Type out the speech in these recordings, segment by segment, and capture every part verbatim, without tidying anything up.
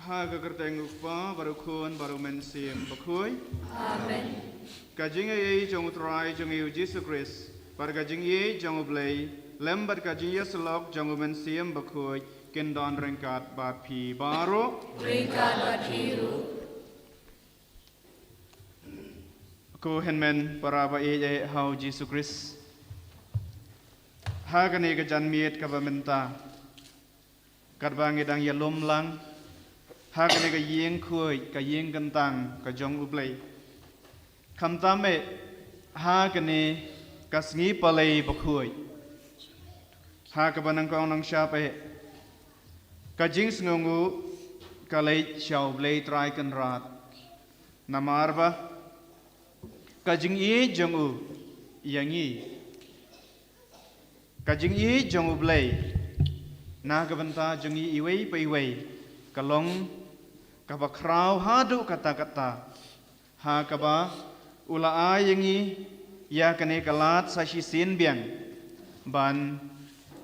Ha ka kyrteng u Kpa, bad u Khun, bad u Mynsiem Bakhuid. Amen. Ka jingaiei jong u Trai jong ngi u Jisu Khrist, bad ka jingïeit jong u Blei, lem bad ka jingïasyllok jong u Mynsiem Bakhuid, kin don ryngkat bad phi baroh. Ryngkat bad phi ruh. Ko hynmen para ba ïeit ha u Jisu Khrist. Ha kane ka janmiet kaba mynta, katba ngi dang ïalum lang ha kane ka ïing khuid, ka ïing kyntang ka jong u Blei. Khamtam eh ha kane ka sngi palei bakhuid, ha kaba nyngkong nyngshap eh ka jingsngewnguh ka leit sha u Blei Trai Kynrad. Namar ba ka jingïeit jong u ïa ngi, ka jingïeit jong u Blei na ka bynta jong ngi iwei pa iwei, ka long kaba khraw haduh katta katta, ha kaba u la ai ïa ngi ïa kane ka lad sa shisien biang ban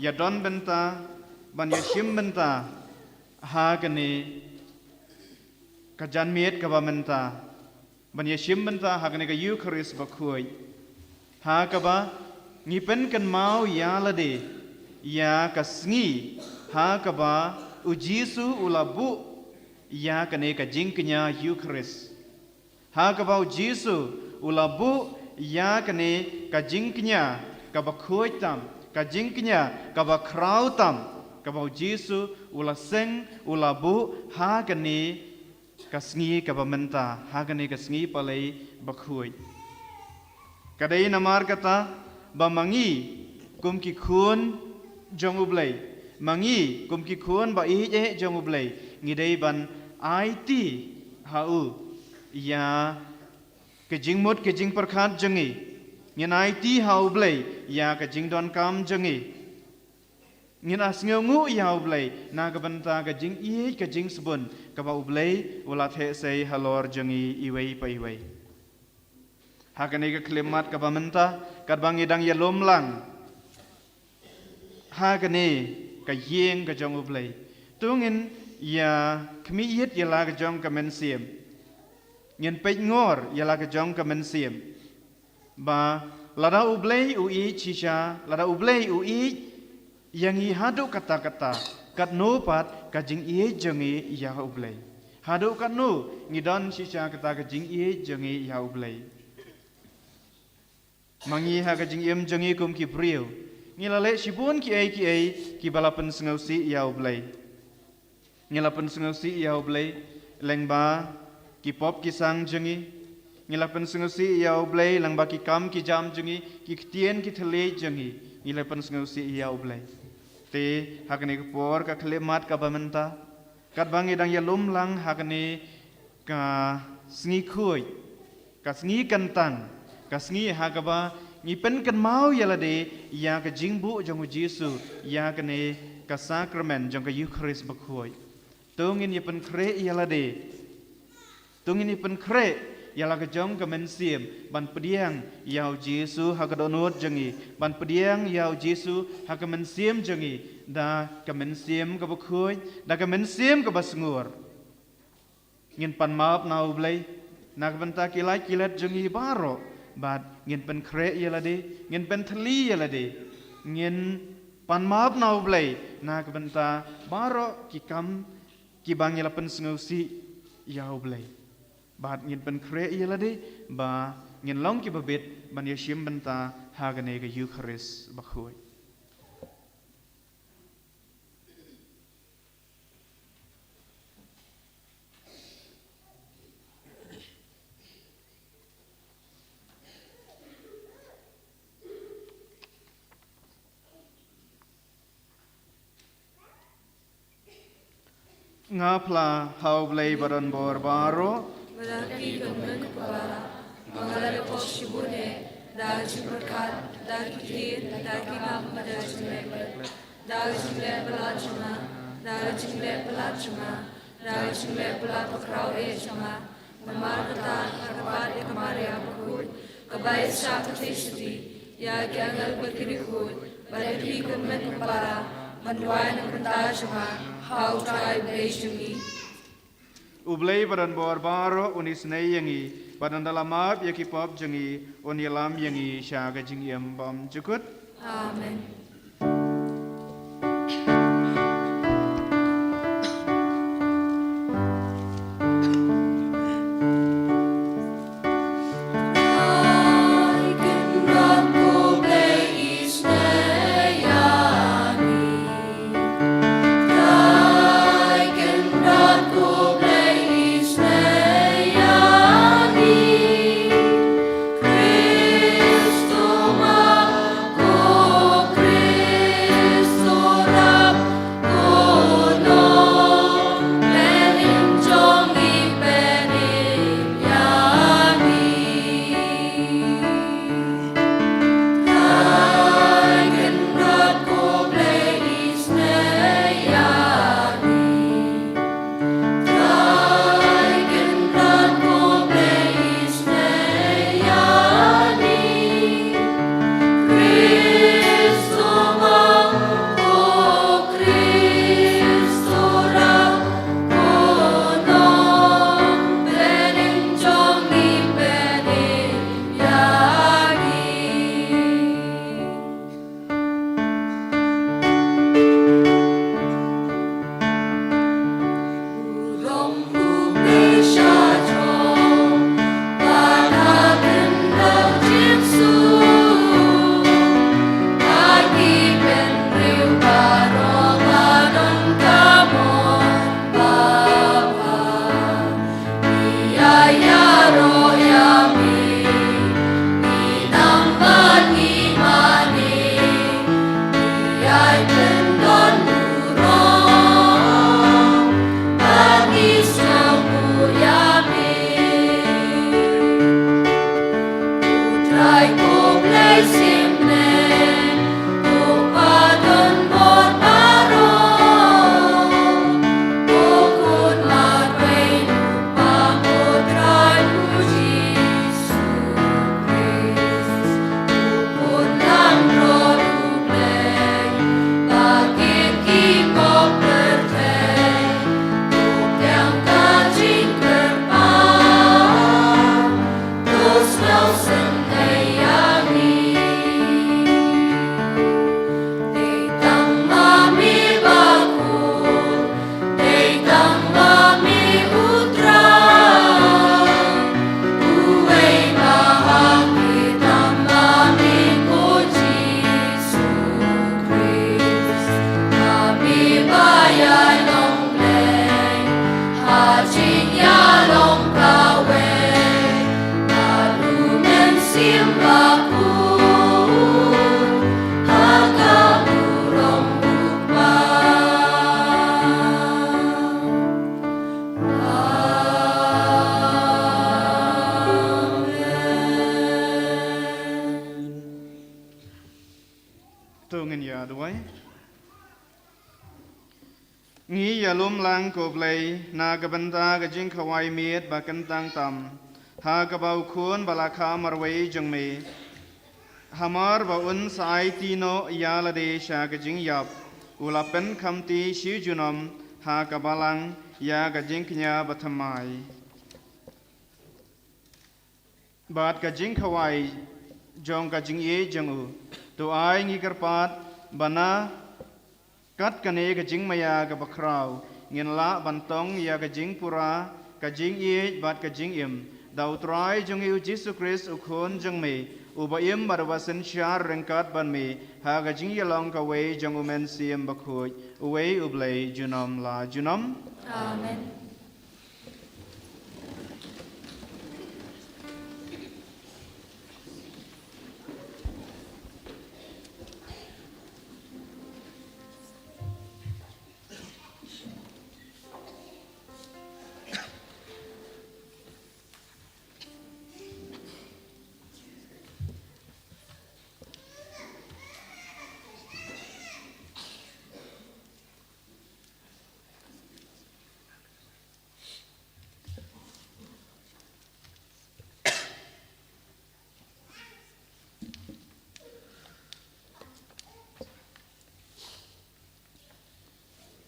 ïadon bynta, ban ïashim bynta ha kane ka janmiet kaba mynta, ban ïashim bynta ha kane ka Ïukharist bakhuid, ha kaba ngi pynkynmaw ïa lade ïa ka sngi ha kaba u Jisu u la buh ïa kane ka jingkñia Ïukharist, ha kaba u Jisu u la buh ïa kane ka jingkñia kaba khuid tam, ka jingkñia kaba khraw tam, kaba u Jisu u la seng, u la buh ha kane ka sngi kaba mynta, ha kane ka sngi palei bakhuid. Ka dei namar kata ba ma ngi kum ki khun jong u Blei, ma ngi kum ki khun ba ïeit eh jong u Blei, ngi dei ban aiti ha u ïa ka jingmut ka jingpyrkhat jong ngi. Ngin aiti ha u Blei ïa ka jingdonkam jong ngi. Ngin ïa sngewnguh ïa u Blei na ka bynta ka jingïeit ka jingsbun kaba u Blei u la theh sei halor jong ngi iwei pa iwei. Ha kane ka khyllipmat kaba mynta, katba ngi dang ïalum lang ha kane ka ïing ka jong u Blei, to ngin ïa khmih ïit ïa la ka jong ka mynsiem. Ngin peit ngor ïa la ka jong ka mynsiem, ba lada u Blei u ïeit shisha, lada u Blei u ïeit ïa ngi haduh katta katta, katno pat ka jingïeit jong ngi ïa u Blei? Haduh katno ngi don shisha kata ka jingïeit jong ngi ïa u Blei? Ma ngi ha ka jingim jong ngi kum ki briew, ngi la leh shibun kiei kiei kiba la pynsngewsih ïa u Blei. Ngi la pynsngewsih ïa u Blei lyngba ki pop ki sang jong ngi. Ngi la pynsngewsih ïa u Blei lyngba ki kam ki jam jong ngi, ki ktien ki thylliej jong ngi. Ngi la pynsngewsih ïa u Blei. Te ha kane ka por ka khyllipmat kaba mynta, katba ngi dang ïalum lang ha kane ka sngi khuid, ka sngi kyntang, ka sngi ha kaba ngi pynkynmaw ïa lade ïa ka jingbuh jong u Jisu ïa kane ka sakramen jong ka Ïukharist bakhuid, to ngin ïa pynkhreh ïa lade. To ngin ïa pynkhreh ïa la ka jong ka mynsiem ban pdiang ïa u Jisu ha ka dohnud jong ngi, ban pdiang ïa u Jisu ha ka mynsiem jong ngi da ka mynsiem kaba khuid, da ka mynsiem kaba sngur. Ngin pan map na u Blei na ka bynta ki lait ki let jong ngi baroh, bad ngin pynkhreh ïa lade, ngin pynthylli ïa lade. Ngin pan map na u Blei na ka bynta baroh ki kam kiba ngi la pynsngewsih ïa u Blei, bad ngin pynkhreh ïa lade ba ngin long kiba bit ban ïashim bynta ha kane ka Ïukharist bakhuid. Nga phla ha u Blei ba don bor baroh. Ba la phi kumne kumba la, ba nga la pok shibun eh, da ka jingpyrkhat, da ka ktien, da ka nam, da ka jingleh. Da ka jingleh palat jong nga, da ka jingleh palat jong nga, da ka jingleh palat bakhraw eh jong nga. Namar kata, nga kyrpad ïa ka Maria bakhuid, kaba ïeit sha ka theisotti, ïa ki angel bad ki riewkhuid, bad ïa phi kumne kumba la, ban duwai na ka bynta jong nga ha u Trai Blei jong ngi. U Blei ba don bor baroh un isynei ïa ngi, bad ynda la map ïa ki pop jong ngi, un ïalam ïa ngi sha ka jingim bymjukut. Amen. To ngin ïa duwai. Ngi ïalum lang ko Blei, na ka bynta ka jingkhawai miet ba kyntang tam, ha kaba u Khun ba la kha marwei jong me, hamar ba un sa aiti noh ïa lade sha ka jingïap, u la pynkhamti shi junom ha ka balang ïa ka jingkñia bathymmai bad ka jingkhawai jong ka jingïeit jong u. To ai ngi kyrpad ba na kat kane ka jingmaïa kaba khraw, ngin lah ban tong ïa ka jingpura, ka jingïeit bad ka jingim, da U Trai jong ngi U Jisu Khrist U Khun jong me, uba im bad uba synshar ryngkat bad me ha ka jingïalong kawei jong U Mynsiem Bakhuid, uwei U Blei junom la junom. Amen.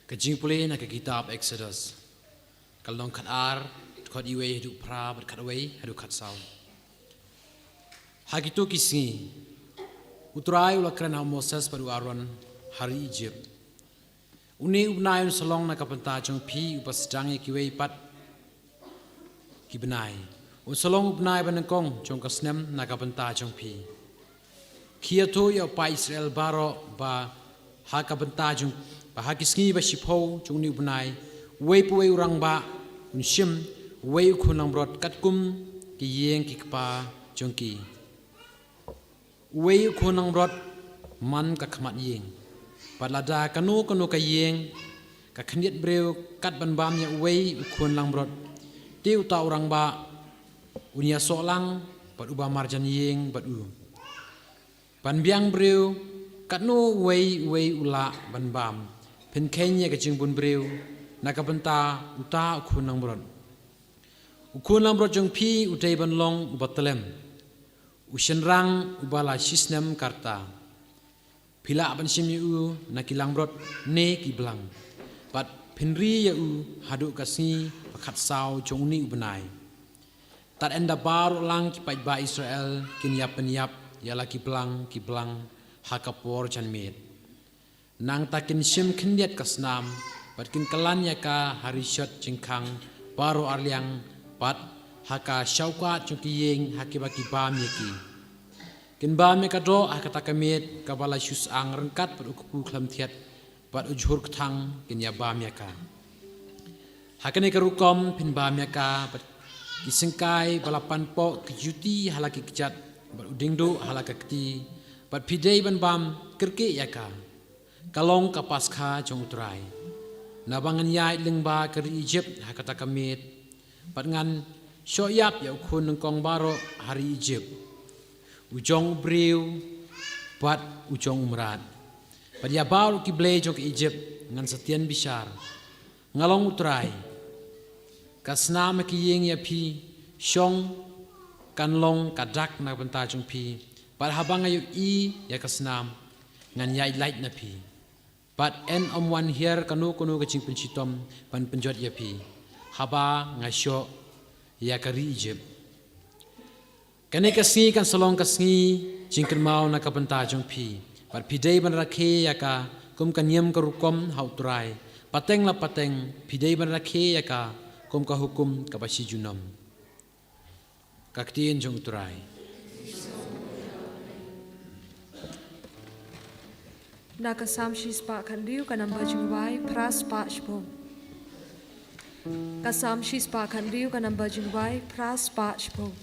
Ka jingpule na ka kitab Exodus. Ka lynnong khatar, dkhot uwei haduh phra, bad khatwei haduh khatsaw. Ha kito ki sngi, U Trai u la kren ha u Moses bad u Aaron ha ri Ijipt. Une u bnai un sa long na ka bynta jong phi uba sdang ïa kiwei pat ki bnai. Un sa long u bnai banyngkong jong ka snem na ka bynta jong phi. Khie ïathuh ïa u paid Israel baroh ba ha ka bynta jong, ba ha ki sngi ba shiphew jong une u bnai, uwei pa uwei u rangbah un shim uwei u khun langbrot katkum ki ïing ki kpa jong ki. Uwei u khun langbrot man ka khmat ïing. Bad lada kano kano ka ïing ka khyndiat briew kat ban bam ïa uwei u khun langbrot, te uta u rangbah un ïasoh lang bad uba marjan ïing bad u. Ban biang briew, katno uwei uwei u lah ban bam, phin kheiñ ïa ka jingbun briew na ka bynta uta u khun langbrot. U khun langbrot jong phi u dei ban long uba tlem, u shynrang uba la shisnem ka rta. Phi lah ban shim ïa u na ki langbrot ne ki blang. Bad phin ri ïa u haduh ka sngi ba khatsaw jong une u bnai. Tad haduh ba baroh lang ki paidbah Israel kin ïap pynïap ïa la ki blang ki blang ha ka por janmiet. Nangta kin shim khyndiat ka snam, bad kin kylla ïa ka ha rishot jingkhang baroh arliang, bad ha ka shawkad jong ki ïing ha kiba ki bam ïa ki. Kin bam ïa ka doh ha kata ka miet kaba la shu syang ryngkat bad u kpu khlem thiat bad u jhur kthang, kin ïa bam ïa ka. Ha kane ka rukom phin bam ïa ka bad ki syngkai ba la pan poh, ki juti ha la ki kjat bad u diengduh ha la ka kti, bad phi dei ban bam kyrkieh ïa ka. Ka long ka Paskha jong U Trai. Naba ngan ïaid lyngba ka ri Ijipt ha kata ka miet, bad ngan shoh ïap ïa u khun nyngkong baroh ha ri Ijipt, u jong u briew bad u jong u mrad. Bad ïa baroh ki blei jong ka Ijipt ngan sa tian bishar. Nga long U Trai. Ka snam ha ki ïing ïa phi shong kan long ka dak na ka bynta jong phi. Bad haba nga ïohi ïa ka snam, ngan ïaid lait na phi. Bad yn ym wan hiar kano kano ka jingpynshitom ban pynjot ïa phi haba nga shoh ïa ka ri Ijipt. Kane ka sngi kan sa long ka sngi jingkynmaw na ka bynta jong phi. Bad phi dei ban rakhe ïa ka kum ka niam ka rukom ha U Trai. Pateng la pateng phi dei ban rakhe ïa ka kum ka hukum kaba shi junom. Ka ktien jong U Trai. Na ka Salm shispah khathynriew ka number jingduwai phra spah shiphew. Ka Salm shispah khathynriew ka number jingduwai phra spah shiphew.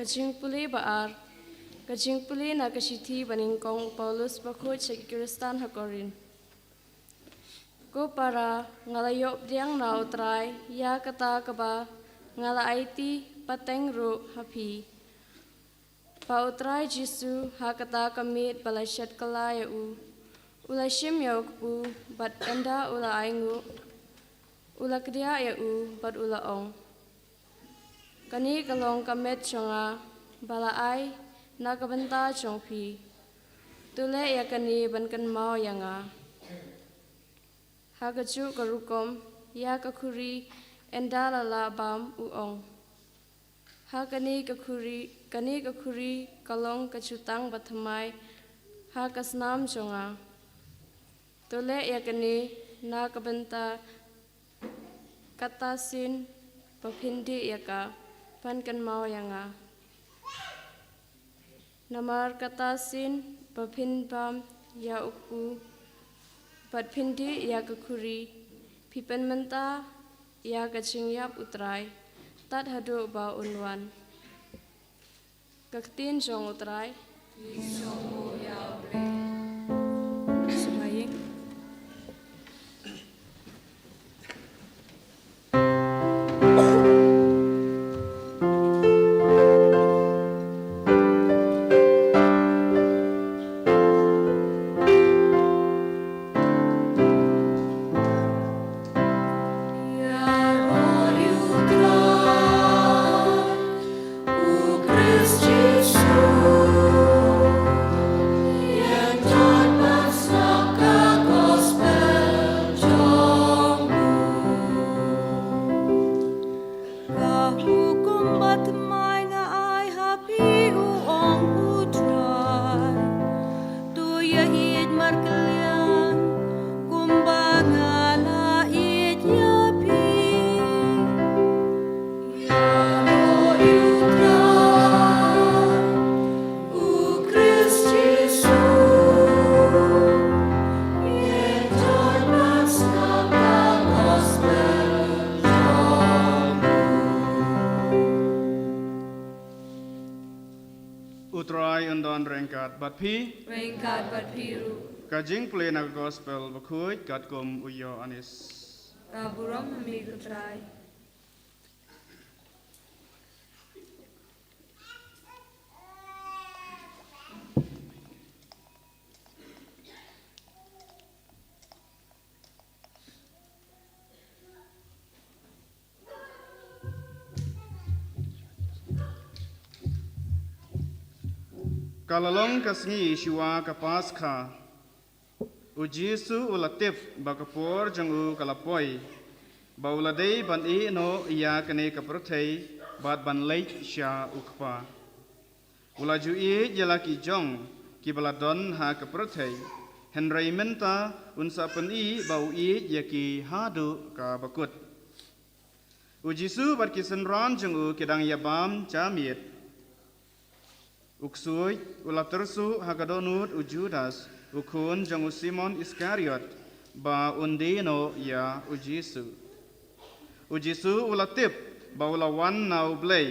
Ka jingpule ba ar. Ka jingpule na ka shithi ba nyngkong u Paulus bakhuid sha ki Khristan ha Korinth. Ko para, nga la ïoh pdiang na u Trai ïa kata kaba nga la aiti pateng ruh ha phi, ba u Trai Jisu, ha kata ka miet ba la shet kylla ïa u, u la shim ïa u kpu, bad ynda u la ainguh, u la kdiah ïa u, bad u la ong: Kane ka long ka met jong nga, ba la ai na ka bynta jong phi. To leh ïa kane ban kynmaw ïa nga. Ha kajuh ka rukom, ïa ka khuri, ynda la lah bam, u ong: Ha kane ka khuri, kane ka khuri ka long ka jutang bathymmai ha ka snam jong nga. To leh ïa kane na ka bynta kata sien ba phin dih ïa ka, ban kynmaw ïa nga. Namar kata sien ba phin bam ïa u kpu, bad phin dih ïa ka khuri, phi pynmynta ïa ka jingïap u Trai, tad haduh ba un wan. Ka ktien jong u Trai. Sngewbha ïing. Ka hukum bathymmai nga ai ha phi, u ong u Trai. To ïa ïeit markylliang kumba nga la ïeit ïa phi. Ïa u Trai, u Khrist Jisu, ïa ka gospel jong u. U Trai un don ryngkat bad phi. Ryngkat bad phi ruh. Ka jingpule na ka gospel bakhuid katkum u Ïoannis. Ka burom ha me ko Trai. Ka la long ka sngi shuwa ka Paskha. U Jisu u la tip ba ka por jong u ka la poi, ba u la dei ban ïeh noh ïa kane ka pyrthei bad ban leit sha u Kpa. U la ju ïeit ïa la ki jong kiba la don ha ka pyrthei, hynrei mynta un sa pyni ba u ïeit ïa ki haduh ka bakut. U Jisu bad ki synran jong u ki dang ïa bam ja miet. U ksuid u la tyrsuh ha ka dohnud u Judas, u khun jong u Simon Iskariot, ba un die noh ïa u Jisu. U Jisu u la tip ba u la wan na u Blei,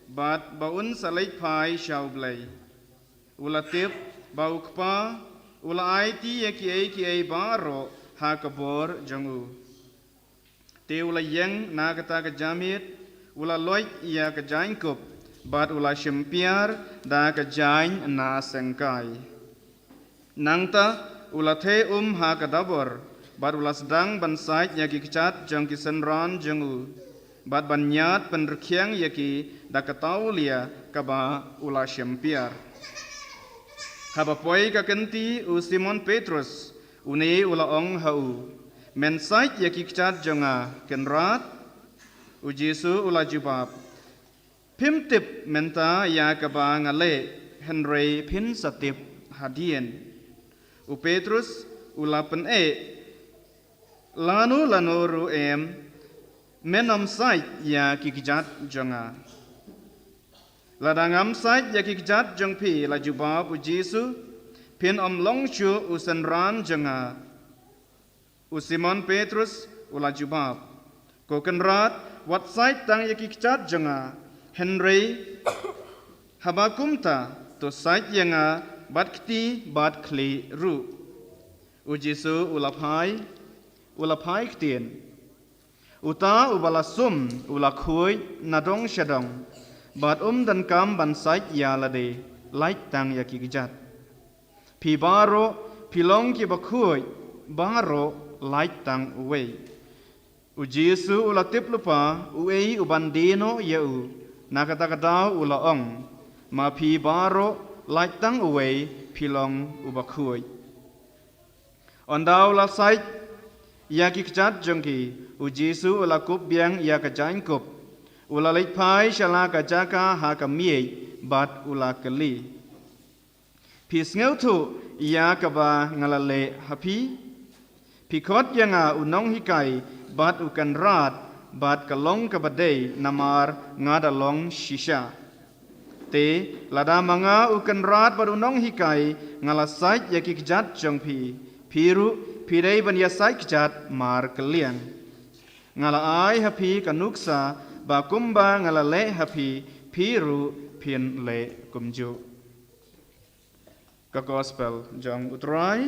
bad ba un sa leit phai sha u Blei. U la tip ba u Kpa u la aiti ïa kiei kiei baroh ha ka bor jong u. Te u la ïeng na kata ka ja miet, u la loit ïa ka jaiñkup, bad u la shim piar da ka jaiñ na sengkai. Nangta u la theh um ha ka dabor, bad u la sdang ban sait ïa ki kjat jong ki synran jong u, bad ban ñiad pynrkhiang ïa ki da ka tawlia kaba u la shim piar. Haba poi ka kynti u Simon Petrus, une u la ong ha u, "Men sait ïa ki kjat jong nga, Kynrad?" U Jisu u la jubab, "Phim tip mynta ïa kaba nga leh, hynrei phin sa tip hadien." U Petrus u la pyn-eh, "Lano lano ruh em, men ym sait ïa ki kjat jong nga." "Lada ngam sait ïa ki kjat jong phi," la jubab u Jisu, "phin ym long shuh u synran jong nga." U Simon Petrus u la jubab, "Ko Kynrad, wat sait tang ïa ki kjat jong nga, hynrei Haba kumta, to sait ïa nga bad kti bad khlieh ruh. U Jisu u la phai, u la phai ktien. Uta uba la sum u la khuid na dong sha dong, bad um donkam ban sait ïa lade, lait tang ïa ki kjat. Phi baroh phi long kiba khuid, baroh lait tang uwei. U Jisu u la tip lypa uei uban die noh ïa u, na kata ka daw u la ong, ma phi baroh lait tang uwei, phi long uba khuid. Ynda u la sait ïa ki kjat jong ki, u Jisu u la kup biang ïa ka jaiñkup, u la leit phai sha la ka jaka ha ka miej, bad u la kylli, phi sngewthuh ïa kaba nga la leh ha phi? Phi khot ïa nga u nonghikai bad u kynrad, bad ka long kaba dei namar nga da long shisha. Te lada ma nga u kynrad bad u nonghikai nga la sait ïa ki kjat jong phi, phi ruh phi dei ban ïa sait kjat markylliang. Nga la ai ha phi ka nuksa ba kumba nga la leh ha phi, phi ruh phin leh kumjuh. Ka Gospel jong U Trai.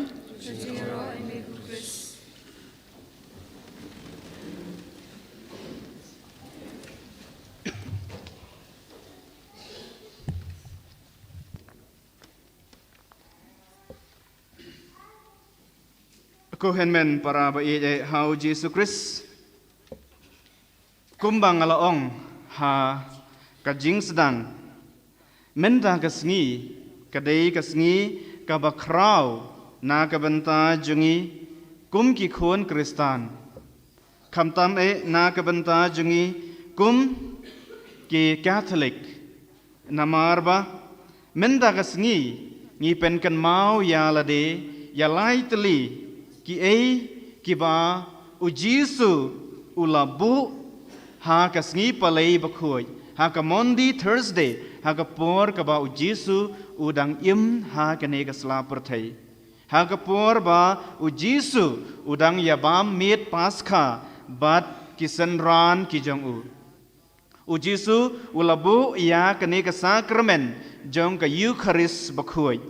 Ko hynmen para ba ïeit ha U Jisu Khrist. Kumba nga la ong ha ka jingsdang, mynta ka sngi ka dei ka sngi kaba khraw na ka bynta jong ngi kum ki khun Khristan. Khamtam eh na ka bynta jong ngi kum ki Katholik. Namar ba mynta ka sngi ngi pynkynmaw ïa lade ïa lai tylli kiei kiba U Jisu u la buh ha ka sngi Palei Bakhuid, ha ka Maundy Thursday, ha ka por kaba U Jisu u dang im ha kane ka sla pyrthei, ha ka por ba U Jisu u dang ïabam miet Paskha bad ki synran ki jong u. U Jisu u la buh ïa kane ka sakramen jong ka Eukharist Bakhuid.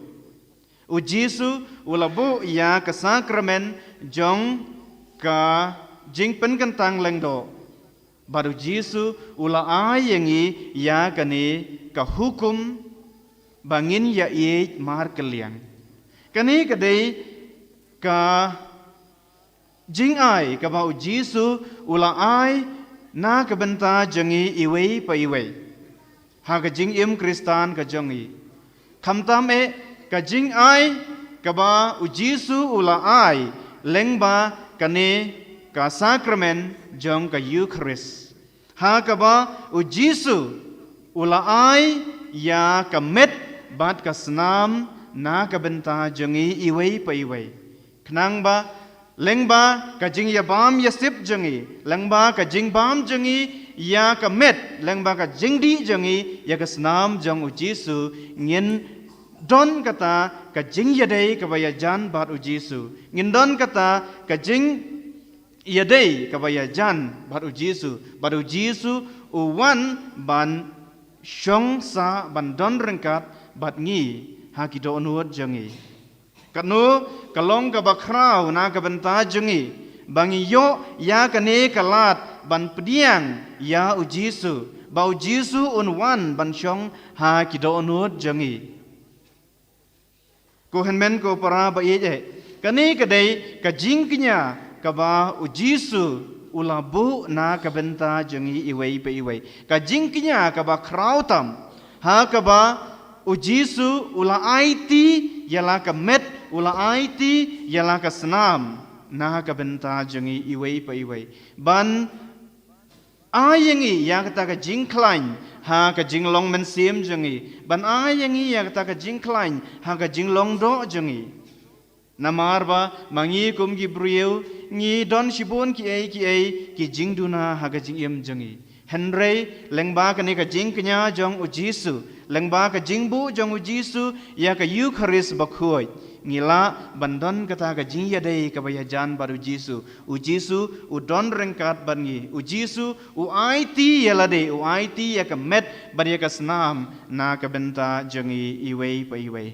U Jisu u la buh ïa ka sakramen jong ka jingpynkyntang lyngdoh. Bad U Jisu u la ai ïa ngi ïa kane ka hukum ba ngin ïa ïeit markylliang. Kane ka dei ka jingai kaba U Jisu u la ai na ka bynta jong ngi iwei pa iwei ha ka jingim Khristan ka jong ngi. Khamtam eh ka jingai kaba U Jisu u la ai lyngba kane ka sakramen jong ka Eukharist, ha kaba U Jisu u la ai ïa ka met bad ka snam na ka bynta jong ngi iwei pa iwei. Khnang ba lyngba ka jingïabam ïasip jong ngi, lyngba ka jingbam jong ngi ïa ka met, lyngba ka jingdih jong ngi ïa ka snam jong U Jisu, ngin don kata ka jingïadei kaba ïajan bad U Jisu. Ngin don kata ka jing ïadei kaba ïajan bad U Jisu, bad U Jisu u wan ban shong sah ban don ryngkat bad ngi ha ki dohnud jong ngi. Katno ka long kaba khraw na ka bynta jong ngi ba ngi ïoh ïa kane ka lad ban pdiang ïa U Jisu, ba U Jisu un wan ban shong ha ki dohnud jong ngi. Ko hynmen ko para ba ïeit eh, kane ka dei ka jingkñia kaba U Jisu u la buh na ka bynta jong ngi iwei pa iwei. Ka jingkñia kaba khraw tam, ha kaba U Jisu u la aiti ïa la ka met, u la aiti ïa la ka snam na ka bynta jong ngi iwei pa iwei. Ban ai ïa ngi ïa kata ka jingkhlaiñ ha ka jinglong mynsiem jong ngi. Ban ai ïa ngi ïa kata ka jingkhlaiñ ha ka jinglong doh jong ngi. Namar ba ma ngi kum ki briew ngi don shibun kiei kiei ki jingduna ha ka jingim jong ngi. Hynrei lyngba kane ka jingkñia jong U Jisu, lyngba ka jingbuh jong U Jisu ïa ka Eukharist Bakhuid, Ngi lah ban don kata ka jingïadei kaba ïajan bad u Jisu. U Jisu u don ryngkat bad ngi. U Jisu u aiti ïa lade, u aiti ïa ka met bad ïa ka snam na ka bynta jong ngi iwei pa iwei.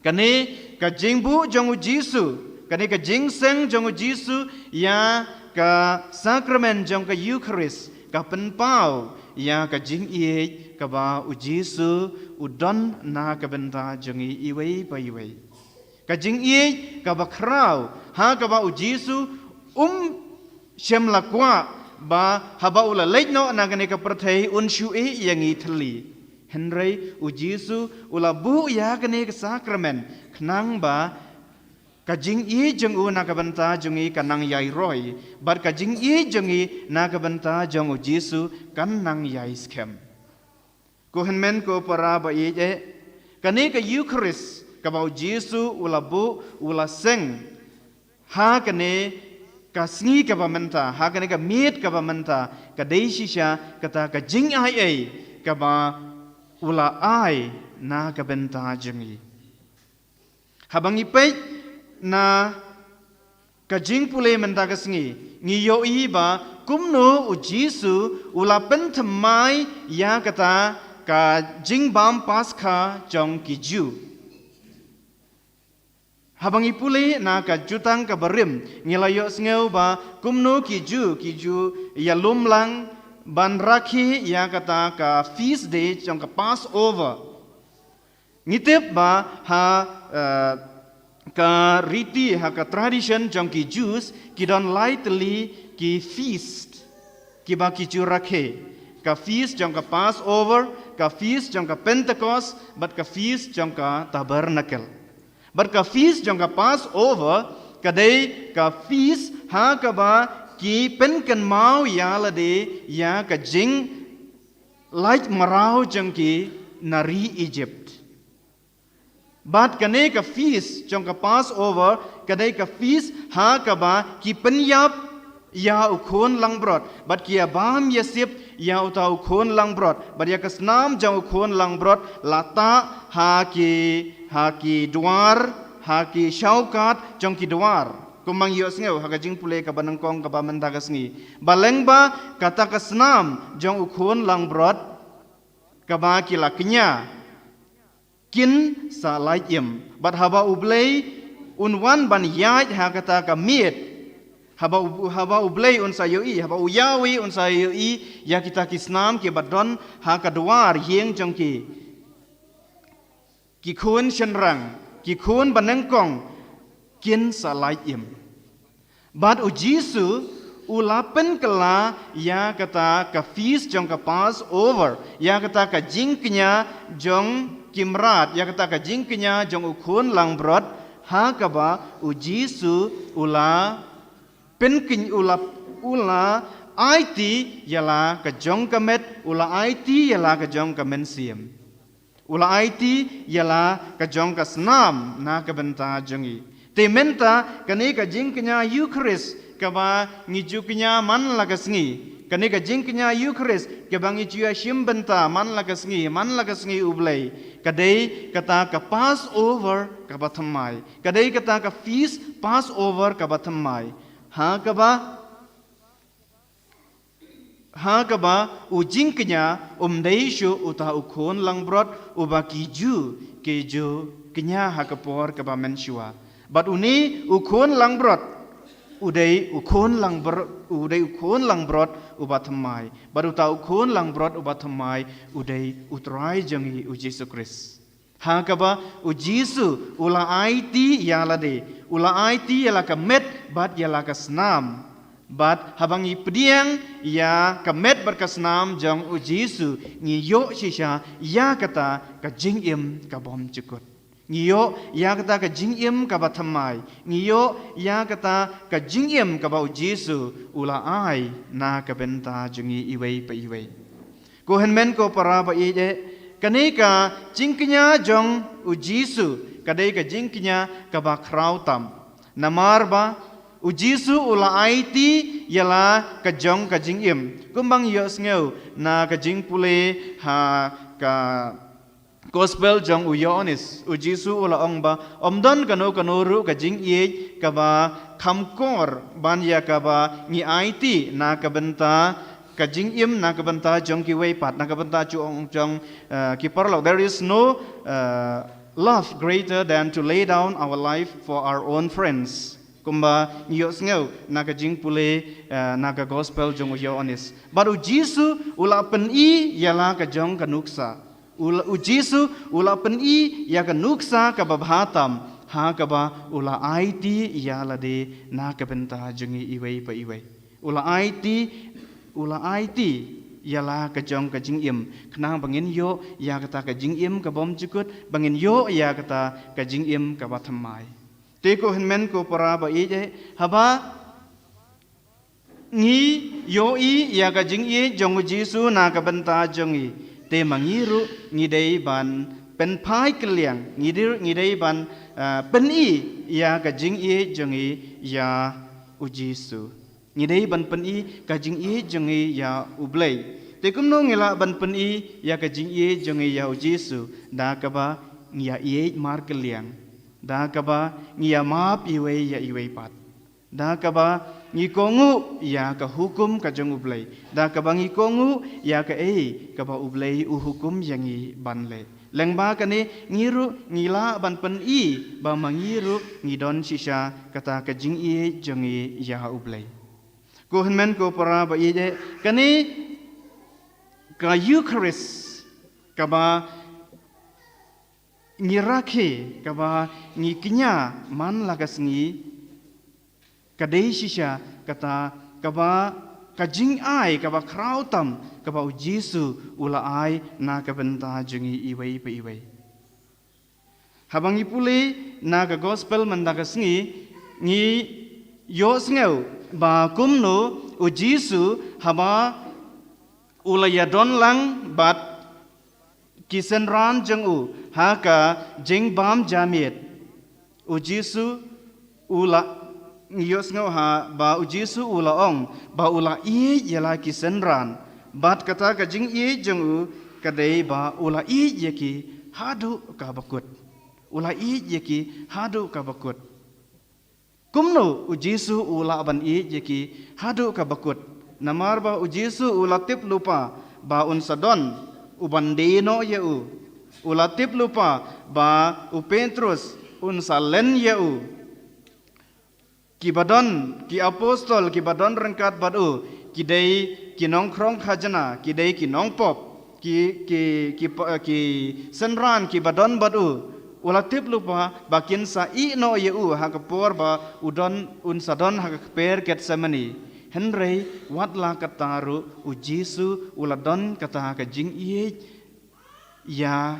Kane ka jingbuh jong u Jisu, kane ka jingseng jong u Jisu ïa ka sakramen jong ka Eucharist ka pynpaw ïa ka jingïeit kaba u Jisu u don na ka bynta jong ngi iwei pa iwei. Ka jingïeit kaba khraw ha kaba u Jisu um shym la kwah ba haba u la leit noh na kane ka pyrthei un shu ïeh ïa ngi thylli. Hynrei u Jisu u la buh ïa kane ka sakramen khnang ba ka jingïeit jong u na ka bynta jong ngi ka nang ïai roi bad ka jingïeit jong ngi na ka bynta jong u Jisu kan nang ïai skhem. Ko hynmen ko para ba ïeit eh, kane ka Eucharist kaba u Jisu u la buh, u la seng ha kane ka sngi kaba mynta, ha kane ka miet kaba mynta, ka dei shisha kata ka jingai ei kaba u la ai na ka bynta jong ngi. Haba ngi peit na ka jingpule mynta ka sngi, ngi ïohi ba kumno u Jisu u la pynthymmai ïa kata ka jingbam Paskha jong ki Jiw. Haba ngi pule na ka Jutang kaba rim, ngi la ïohsngew ba kumno ki Jiw, ki Jiw ïalum lang ban rakhe ïa kata ka feast day jong ka Passover. Ngi tip ba ha, eh, ka riti, ha ka tradition jong ki Jews, ki don lai tylli ki feast kiba ki Jiw rakhe. Ka feast jong ka Passover, ka feast jong ka Pentecost, bad ka feast jong ka Tabernacle. Bad ka feast jong ka Passover ka dei ka feast ha kaba ki pynkynmaw ïa lade ïa ka jing lait mraw jong ki na ri Egypt. Bad kane ka feast jong ka Passover ka dei ka feast ha kaba ki pynïap ïa u khun langbrot bad ki ïabam ïasip ïa uta u khun langbrot bad ïa ka snam jong u khun langbrot la tah ha ki, ha ki dwar, ha ki shawkat jong ki dwar. Kumba ngi ïohsngew ha ka jingpule kaba nyngkong kaba mynta ka sngi, ba lyngba kata ka snam jong u khun langbrot kaba ki la kñia, kin sa lait im. Bad haba U Blei un wan ban ïaid ha kata ka miet, haba U, haba U Blei un sa ïohi, haba u Yahweh un sa ïohi ïa kita ki snam kiba don ha ka dwar ïing jong ki, ki khun shynrang, ki khun banyngkong, kin sa lait im. Bad u Jisu u la pynkylla ïa kata ka feast jong ka Passover, ïa kata ka jingkñia jong ki mrad, ïa kata ka jingkñia jong u khun langbrot, ha kaba u Jisu u la pynkñ, u la, u la aiti ïa la ka jong ka met, u la aiti ïa la ka jong ka mynsiem. U la aiti ïa la ka jong ka snam na ka bynta jong ngi. Te mynta kane ka jingkñia Eucharist kaba ngi ju kñia man la ka sngi, kane ka jingkñia Eucharist kaba ngi ju ïashim bynta man la ka sngi, man la ka sngi U Blei, ka dei kata ka Passover kaba thymmai, ka dei kata ka feast Passover kaba thymmai. Ha kaba Ha kaba u jingkñia um dei shuh uta u khun langbrot uba ki Jiw ki ju kñia ha ka por kaba mynshuwa. Bad une u khun langbrot u dei u khun langbrot, u dei u khun langbrot uba thymmai. Bad uta u khun langbrot uba thymmai u dei U Trai jong ngi U Jisu Khrist. Ha kaba u Jisu u la aiti ïa lade, u la aiti ïa la ka met bad ïa la ka snam. Bad haba ngi pdiang ïa ka met bad ka snam jong u Jisu, ngi ïoh shisha ïa kata ka jingim ka bym jukut. Ngi ïoh ïa kata ka jingim kaba thymmai. Ngi ïoh ïa kata ka jingim kaba u Jisu u la ai na ka bynta jong ngi iwei pa iwei. Ko hynmen ko para ba ïeit, kane ka jingkñia jong u Jisu ka dei ka jingkñia kaba khraw tam. Namar ba u Jisu u la aiti ïa la ka jong ka jingim. Kumba ngi ïohsngew na ka jingpule ha ka Gospel jong u Ïoannis, u Jisu u la ong ba ym don kano kano ruh ka jingïeit kaba kham kor ban ïa kaba ngi aiti na ka bynta ka jingim, na ka bynta jong kiwei pat, na ka bynta jong, jong, uh, ki paralok. There is no, uh, love greater than to lay down our life for our own friends. Kumba ngi ïohsngew na ka jingpule, uh, na ka gospel jong u Ïoannis. Bad u Jisu u la pyni ïa la ka jong ka nuksa. U la, u Jisu u la pyni ïa ka nuksa kaba bha tam, ha kaba u la aiti ïa lade na ka bynta jong ngi iwei pa iwei. U la aiti, u la aiti ïa la ka jong ka jingim, khnang ba ngin ïoh ïa kata ka jingim ka bym jukut, ba ngin ïoh ïa kata ka jingim kaba thymmai. Te ko hynmen ko para ba ïeit, haba ngi ïohi ïa ka jingïeit jong u Jisu na ka bynta jong ngi, te ma ngi ruh ngi dei ban pynphai kylliang, ngi dei, ngi dei ban, ah, pyni ïa ka jingïeit jong ngi ïa u Jisu. Ngi dei ban pyni ka jingïeit jong ngi ïa u Blei. Te kumno ngi lah ban pyni ïa ka jingïeit jong ngi ïa u Jisu? Da kaba ngi ïa ïeit markylliang, da kaba ngi ïa map iwei ïa iwei pat, da kaba ngi kohnguh ïa ka hukum ka jong u Blei, da kaba ngi kohnguh ïa kaei kaba u Blei u hukum ïa ngi ban leh. Lyngba kane ngi ruh ngi lah ban pyni ba ma ngi ruh ngi don shisha kata ka jingïeit jong ngi ïa u Blei. Ko hynmen ko para ba ïeit, kane ka Eucharist kaba ngi rakhe, kaba ngi kñia man la ka sngi, ka dei shisha kata kaba ka jingai kaba khraw tam kaba u Jisu u la ai na ka bynta jong ngi iwei pa iwei. Haba ngi pule na ka gospel mynta ka sngi, ngi ïohsngew ba kumno u Jisu haba u la ïadon lang bad ki synran jong u ha ka jingbam jamiet. U Jisu u la, ngi ïohsngew ha ba u Jisu u la ong ba u la ïeit ïa la ki synran. Bad kata ka jingïeit jong u ka dei ba u la ïeit ïa ki haduh kaba kut. U la ïeit ïa ki haduh kaba kut. Kumno u Jisu u lah ban ïeit ïa ki haduh kaba kut? Namar ba u Jisu u la tip lypa ba un sa don uban die noh ïa u. U la tip lypa ba u Petrus un sa len ïa u. Kiba don, ki apostol kiba don ryngkat bad u, ki dei ki nongkhrong khajna, ki dei ki nongpop, ki, ki, ki, ki synran kiba don bad u. U la tip lypa ba kin sa ïeh noh ïa u ha ka por ba u don, un sa don ha ka kper Gethsemane. Hynrei wat la katta ruh u Jisu u la don kata ka jingïeit ïa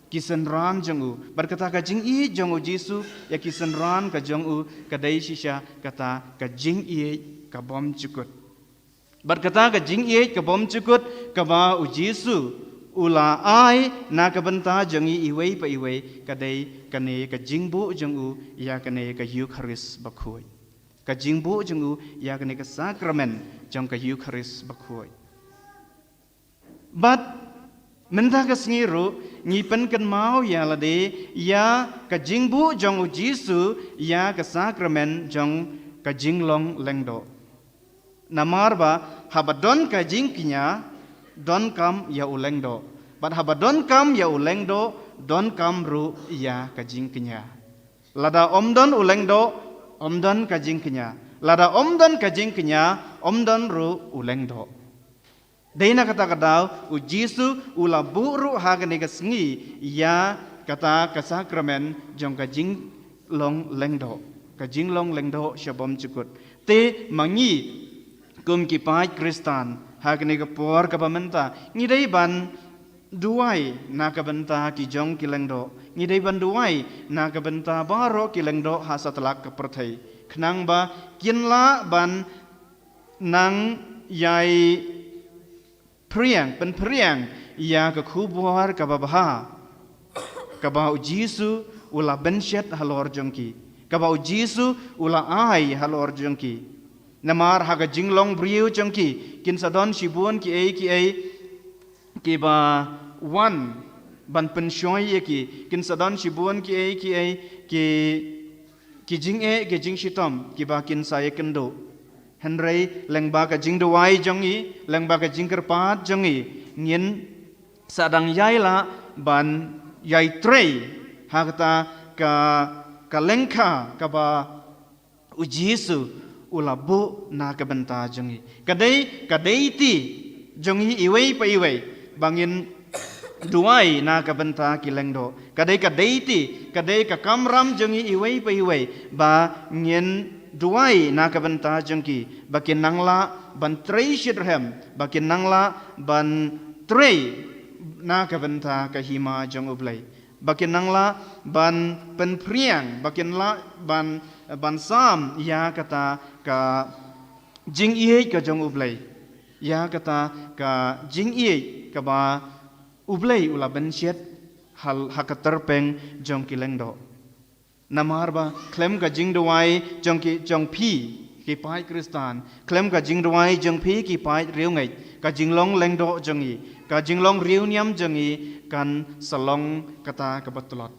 ki synran jong u. Bad kata ka jingïeit jong u Jisu ïa ki synran ka jong u ka dei shisha kata ka jingïeit ka bym jukut. Bad kata ka jingïeit ka bym jukut kaba u Jisu u la ai na ka bynta jong ngi iwei pa iwei ka dei kane ka jingbuh jong u ïa kane ka Eucharist bakhuid. Ka jingbuh jong u ïa kane ka sakramen jong ka Eucharist bakhuid. Bad mynta ka sngi ruh ngi pynkynmaw ïa lade ïa ka jingbuh jong u Jisu ïa ka sakramen jong ka jinglong lyngdoh. Namar ba haba don ka jingkñia, donkam ïa u lyngdoh. Bad haba donkam ïa u lyngdoh, donkam ruh ïa ka jingkñia. Lada ym don u lyngdoh, ym don ka jingkñia. Lada ym don ka jingkñia, ym don ruh u lyngdoh. Dei na kata ka daw, u Jisu u la buh ruh ha kane ka sngi ïa kata ka sakramen jong ka jinglong lyngdoh, ka jinglong lyngdoh sha bym jukut. Te ma ngi kum ki paid Khristan ha kane ka por kaba mynta, ngi dei ban duwai na ka bynta ki jong ki lyngdoh. Ngi dei ban duwai na ka bynta baroh ki lyngdoh ha satlak ka pyrthei, khnang ba kin lah ban nang ïai phriang, pynphriang ïa ka khubor kaba bha kaba u Jisu u la bynshet halor jong ki, kaba u Jisu u la ai halor jong ki. Namar ha ka jinglong briew jong ki kin sa don shibun kiei kiei kiba wan ban pynshoi ïa ki, kin sa don shibun ki ei ki ei ki, ki jingeh ki jingshitom kiba kin sa ïakynduh. Hynrei lyngba ka jingduwai jong ngi, lyngba ka jingkyrpad jong ngi, ngin sa dang ïai lah ban ïai trei ha kata ka, ka lyngkha kaba U Jisu u la buh na ka bynta jong ngi. Ka dei, ka dei ti jong ngi iwei pa iwei ba ngin duwai na ka bynta ki lyngdoh. Ka dei, ka dei ti, ka dei ka kamram jong ngi iwei pa iwei ba ngin duwai na ka bynta jong ki, ba kin nang lah ban trei shitrhem, ba kin nang lah ban trei na ka bynta ka hima jong U Blei, ba kin nang lah ban pynphriang, ba kin lah ban, ban sam ïa kata ka jingïeit ka jong U Blei, ïa kata ka jingïeit kaba U Blei u la bynshet ha, ha ka tyrpeng jong ki lyngdoh. Namar ba khlem ka jingduwai jong ki, jong phi ki paid Khristan, khlem ka jingduwai jong phi ki paid riewngeit, ka jinglong lyngdoh jong ngi, ka jinglong riewniam jong ngi kan sa long kata kaba tlot.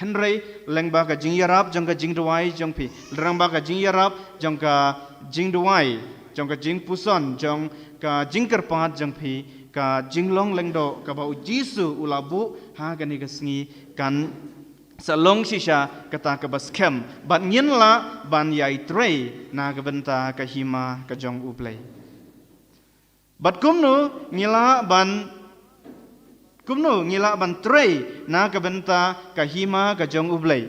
Hynrei lyngba ka jingïarap jong ka jingduwai jong phi, lyngba ka jingïarap jong ka jingduwai, jong ka jingpuson, jong ka jingkyrpad jong phi, ka jinglong lyngdoh kaba U Jisu u la buh ha kane ka sngi kan sa long shisha kata kaba skhem, bad ngin lah ban ïai trei na ka bynta ka hima ka jong U Blei. Bad kumno ngi lah ban, kumno ngi lah ban trei na ka bynta ka hima ka jong U Blei?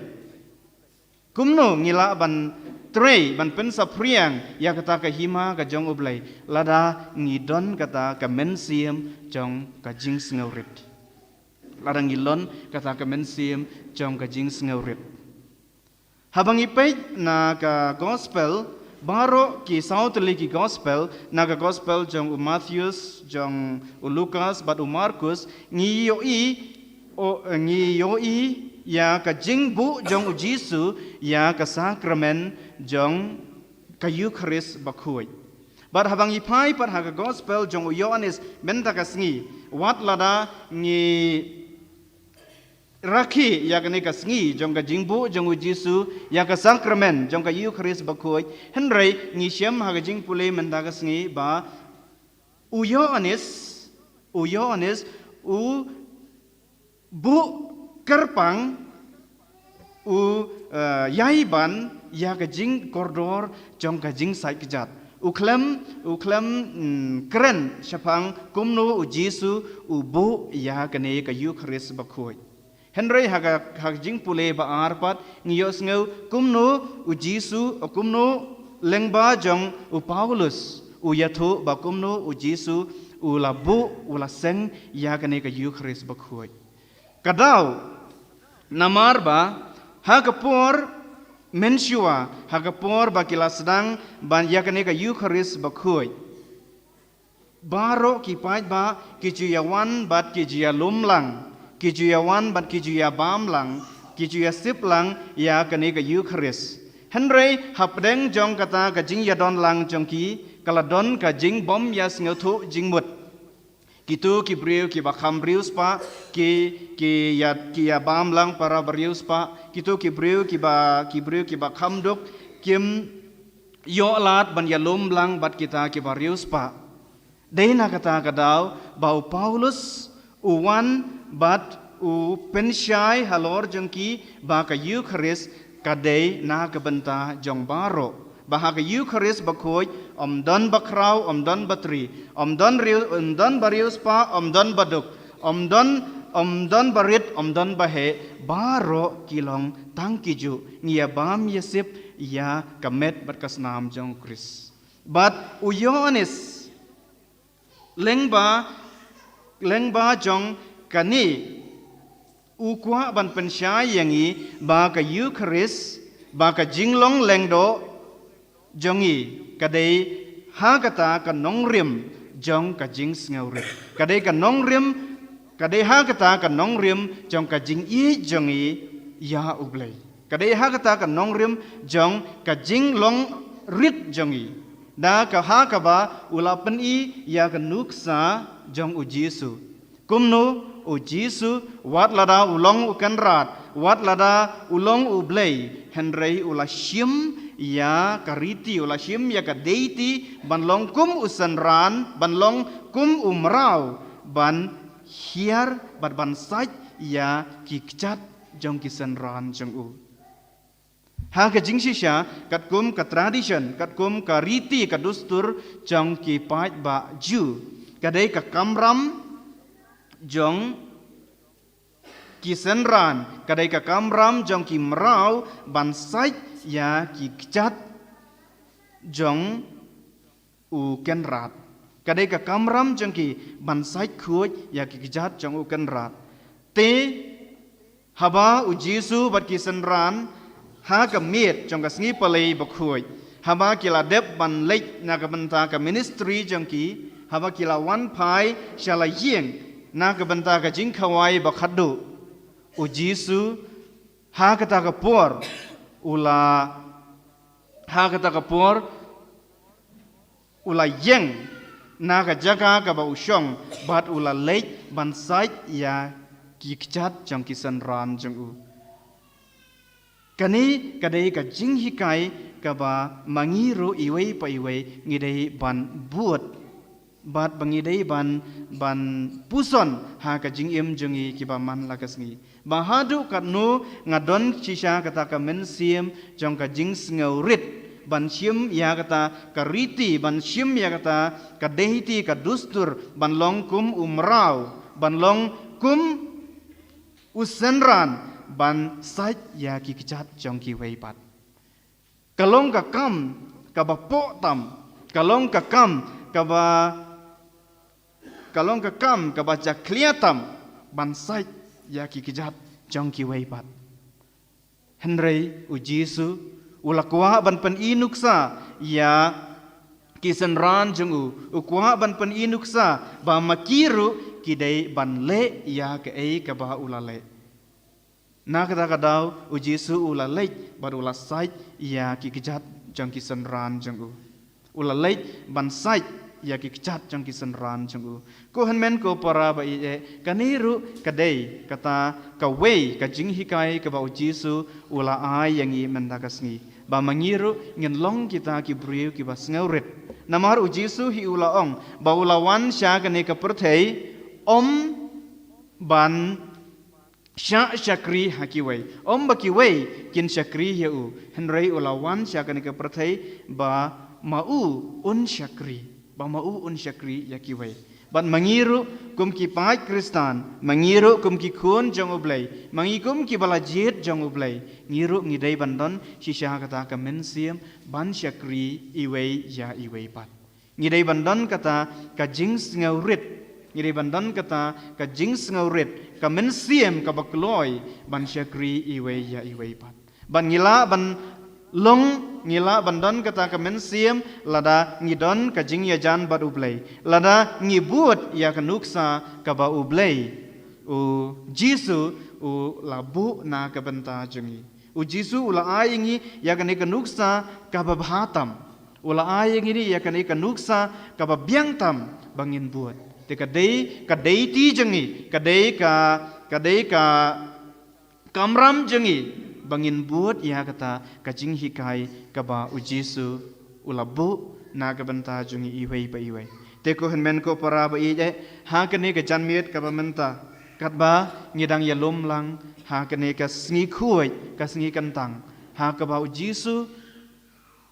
Kumno ngi lah ban trei, ban pynsaphriang ïa kata ka hima ka jong U Blei? Lada ngi don kata ka mynsiem jong ka jingsngewrit. Lada ngi don kata ka mynsiem jong ka jingsngewrit. Haba ngi peit na ka gospel, baroh ki saw tylli ki gospel, na ka gospel jong u Mattheus, jong u Lukas bad u Markus, ngi ïohi, o, ngi ïohi ïa ka jingbuh jong U Jisu ïa ka sakramen jong ka Eukharist bakhuid. Bad haba ngi phai pat ha ka gospel jong u Ïoannis mynta ka sngi, wat lada ngi rakhe ïa kane ka sngi jong ka jingbuh jong U Jisu ïa ka sakramen jong ka Eukharist bakhuid, hynrei ngi shem ha ka jingpule mynta ka sngi ba u Ïoannis, u Ïoannis u buh kyrpang, u, eh, ïaiban ïa ka jingkordor jong ka jingsaid kjat. U khlem, u khlem, mm, kren shaphang kumno U Jisu u buh ïa kane ka Eukharist bakhuid. Hynrei ha ka, ha ka jingpule ba ar pat ngi ïohsngew kumno U Jisu, kumno lyngba jong u Paulus u ïathuh ba kumno U Jisu u la buh, u la seng ïa kane ka Eukharist bakhuid. Ka daw, namar ba ha ka por mynshuwa, ha ka por ba ki la sdang ban ïa kane ka Eukharist bakhuid, baroh ki paidbah ki ju ïawan bad ki ju ïalum lang, ki ju ïawan bad ki ju ïabam lang, ki ju ïasip lang ïa kane ka Eukharist. Hynrei hapdeng jong kata ka jingïadon lang jong ki, ka la don ka jingbym ïasngewthuh jingmut. Kito ki briew kiba kham riewspah, ki, ki ïa, ki ïabam lang para ba riewspah. Kito ki briew kiba, ki briew kiba kham duk, kim ïoh lad ban ïalum lang bad kita kiba riewspah. Dei na kata ka daw ba u Paulus u wan bad u pynshai halor jong ki ba ka Eukharist ka dei na ka bynta jong baroh. Ba ha ka Eukharist bakhuid ym don ba khraw, ym don ba tri, ym don riew, ym don ba riewspah, ym don ba duk, ym don, ym don ba rit, ym don ba heh, baroh ki long tang ki juh, ngi ïabam ïasip ïa ka met bad ka snam jong u Khrist. Bad u Ïoannis lyngba, lyngba jong kane, u kwah ban pynshai ïa ngi ba ka Eukharist, ba ka jinglong lyngdoh jong ngi ka dei ha kata ka nongrim jong ka jingsngewrit. Ka dei ka nongrim, ka dei ha kata ka nongrim jong ka jingïeit jong ngi ïa U Blei. Ka dei ha kata ka nongrim jong ka jinglong rit jong ngi. Da ka ha kaba u la pyni ïa ka nuksa jong U Jisu. Kumno U Jisu, wat lada u long u Kynrad, wat lada u long u Blei, hynrei u la shim ïa ka riti, u la shim ïa ka deiti, ban long kum u synran, ban long kum u mraw, ban hiar, bad ban sait ïa ki kjat jong ki synran jong u. Ha ka jingshisha, katkum ka tradition, katkum ka riti ka dustur jong ki paidbah Jiw, ka dei ka kamram jong ki synran, ka dei ka kamram jong ki mraw ban sait ïa ki kjat jong u Kynrad. Ka dei ka kamram jong ki ban sait khuid ïa ki kjat jong u Kynrad. Te haba u Jisu bad ki synran ha ka miet jong ka sngi Palei Bakhuid, haba ki la dep ban leit na ka bynta ka ministry jong ki, haba ki la wan phai sha la ïing na ka bynta ka jingkhawai ba khadduh, u Jisu ha kata ka por u la, ha kata ka por u la ïeng na ka jaka kaba u shong, bad u la leit ban sait ïa ki kjat jong ki synran jong u. Kane ka dei ka jinghikai kaba ma ngi ruh iwei pa iwei ngi dei ban bud, bad ba ngi dei ban, ban puson ha ka jingim jong ngi kiba man la ka sngi. Ba haduh katno nga don shisha kata ka mynsiem jong ka jingsngewrit ban shim ïa kata ka riti, ban shim ïa kata ka deiti ka dustur, ban long kum u mraw, ban long kum u synran, ban sait ïa ki kjat jong kiwei pat. Ka long ka kam kaba poh tam, ka long ka kam kaba, ka long ka kam kaba jakhlia tam ban sait ïa ki kjat jong kiwei pat. Hynrei u Jisu u la kwah ban pyni nuksa ïa ki synran jong u, u kwah ban pyni nuksa ba ma ki ruh ki dei ban leh ïa kaei kaba u la leh. Na kata ka daw u Jisu u la leit bad u la sait ïa ki kjat jong ki synran jong u. U la leit ban sait ïa ki kjat jong ki synran jong u. Ko hynmen ko para ba ïeit, kane ruh ka dei kata kawei ka jinghikai kaba u Jisu u la ai ïa ngi mynta ka sngi, ba ma ngi ruh ngin long kita ki briew kiba sngewrit. Namar u Jisu hi u la ong ba u la wan sha kane ka pyrthei ym ban shah shakri ha kiwei, ym ba kiwei kin shakri ïa u, hynrei u la wan sha kane ka pyrthei ba ma u un shakri, ba ma u un shakri ïa kiwei. Bad ma ngi ruh kum ki paid Khristan, ma ngi ruh kum ki khun jong U Blei, ma ngi kum kiba la jied jong U Blei, ngi ruh ngi dei ban don shisha kata ka mynsiem ban shakri iwei ïa iwei pat. Ngi dei ban don kata ka jingsngewrit. Ngi dei ban don kata ka jingsngewrit, ka mynsiem kaba kloi ban shakri iwei ïa iwei pat. Ban ngi lah ban long, ngi lah ban don kata ka mynsiem lada ngi don ka jingïajan bad U Blei, lada ngi bud ïa ka nuksa kaba U Blei, u Jisu, u la buh na ka bynta jong ngi. U Jisu u la ai ïa ngi ïa kane ka nuksa kaba bha tam. U la ai ïa ngi ïa kane ka nuksa kaba biang tam ba ngin bud. Te ka dei, ka dei ti jong ngi, ka dei ka, ka dei ka kamram jong ngi ba ngin bud ïa kata ka jinghikai kaba u Jisu u la buh na ka bynta jong ngi iwei pa iwei. Te ko hynmen ko para ba ïeit, ha kane ka janmiet kaba mynta, katba ngi dang ïalum lang ha kane ka sngi khuid, ka sngi kyntang, ha kaba u Jisu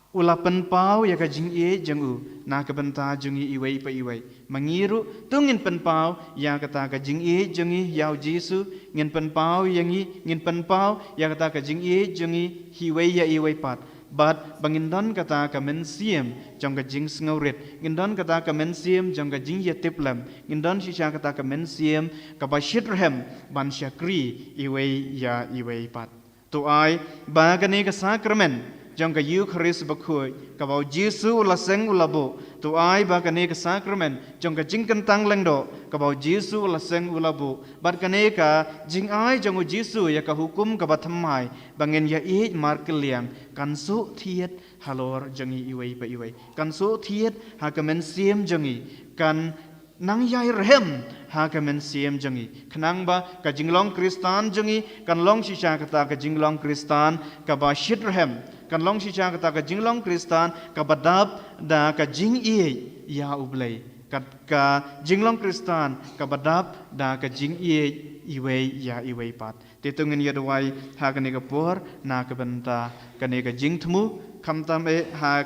u la pynpaw ïa ka jingïeit jong u na ka bynta jong ngi iwei pa iwei. Ma ngi ruh to ngin pynpaw ïa kata ka jingïeit jong ngi ïa u Jisu, ngin pynpaw ïa ngi, ngin pynpaw ïa kata ka jingïeit jong ngi iwei ïa iwei pat. Bad ba ngin don kata ka mynsiem jong ka jingsngewrit, ngin don kata ka mynsiem jong ka jingïatiplem, ngin don shisha kata ka mynsiem kaba shitrhem ban shakri iwei ïa iwei pat. To ai ba kane ka sakramen jong ka Eukharist bakhuid kaba u Jisu u la seng u la buh, to ai ba kane ka sakramen jong ka jingkyntang lyngdoh kaba u Jisu u la seng u la buh, bad kane ka jingai jong u Jisu ïa ka hukum kaba thymmai ba ngin ïaieit markylliang, kan suk thied halor jong ngi iwei pa iwei, kan suk thied ha ka mynsiem jong ngi, kan nang ïai rhem ha ka mynsiem jong ngi, khnang ba ka jinglong Khristan jong ngi kan long shisha kata ka jinglong Khristan kaba shit rhem, kan long shisha kata ka jinglong Khristan kaba dap da ka jingïeit ïa U Blei, ka, ka jinglong Khristan kaba dap da ka jingïeit iwei ïa iwei pat. Te to ngin ïa duwai ha kane ka por na ka bynta kane ka jingthmu, khamtam eh ha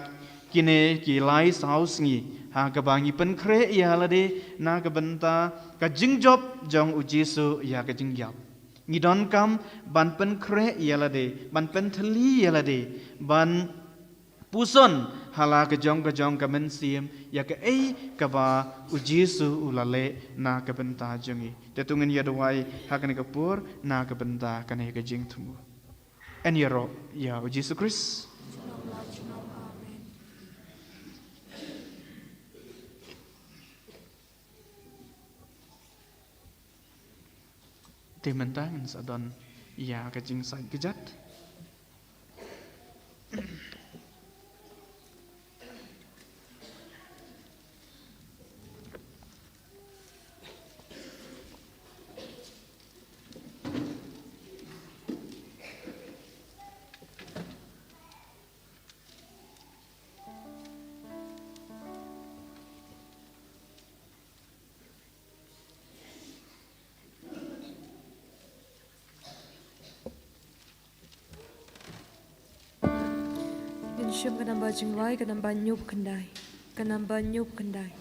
kine ki lai saw sngi ha kaba ngi pynkhreh ïa lade na ka bynta ka jingjop jong U Jisu ïa ka jingïap. Ngi donkam ban pynkhreh ïa lade, ban pynthylli ïa lade, ban puson ha la ka jong ka jong ka mynsiem ïa kaei kaba U Jisu u la leh na ka bynta jong ngi. Te to ngin ïa duwai ha kane ka por na ka bynta kane ka jingthmu. Yn ïaroh ïa U Jisu Khrist. Te mynta ngin sa don ïa ka jingsait kjat. Ngin shim ka namba jingrwai, ka namba hynñiew khyndai. Ka namba hynñiew khyndai.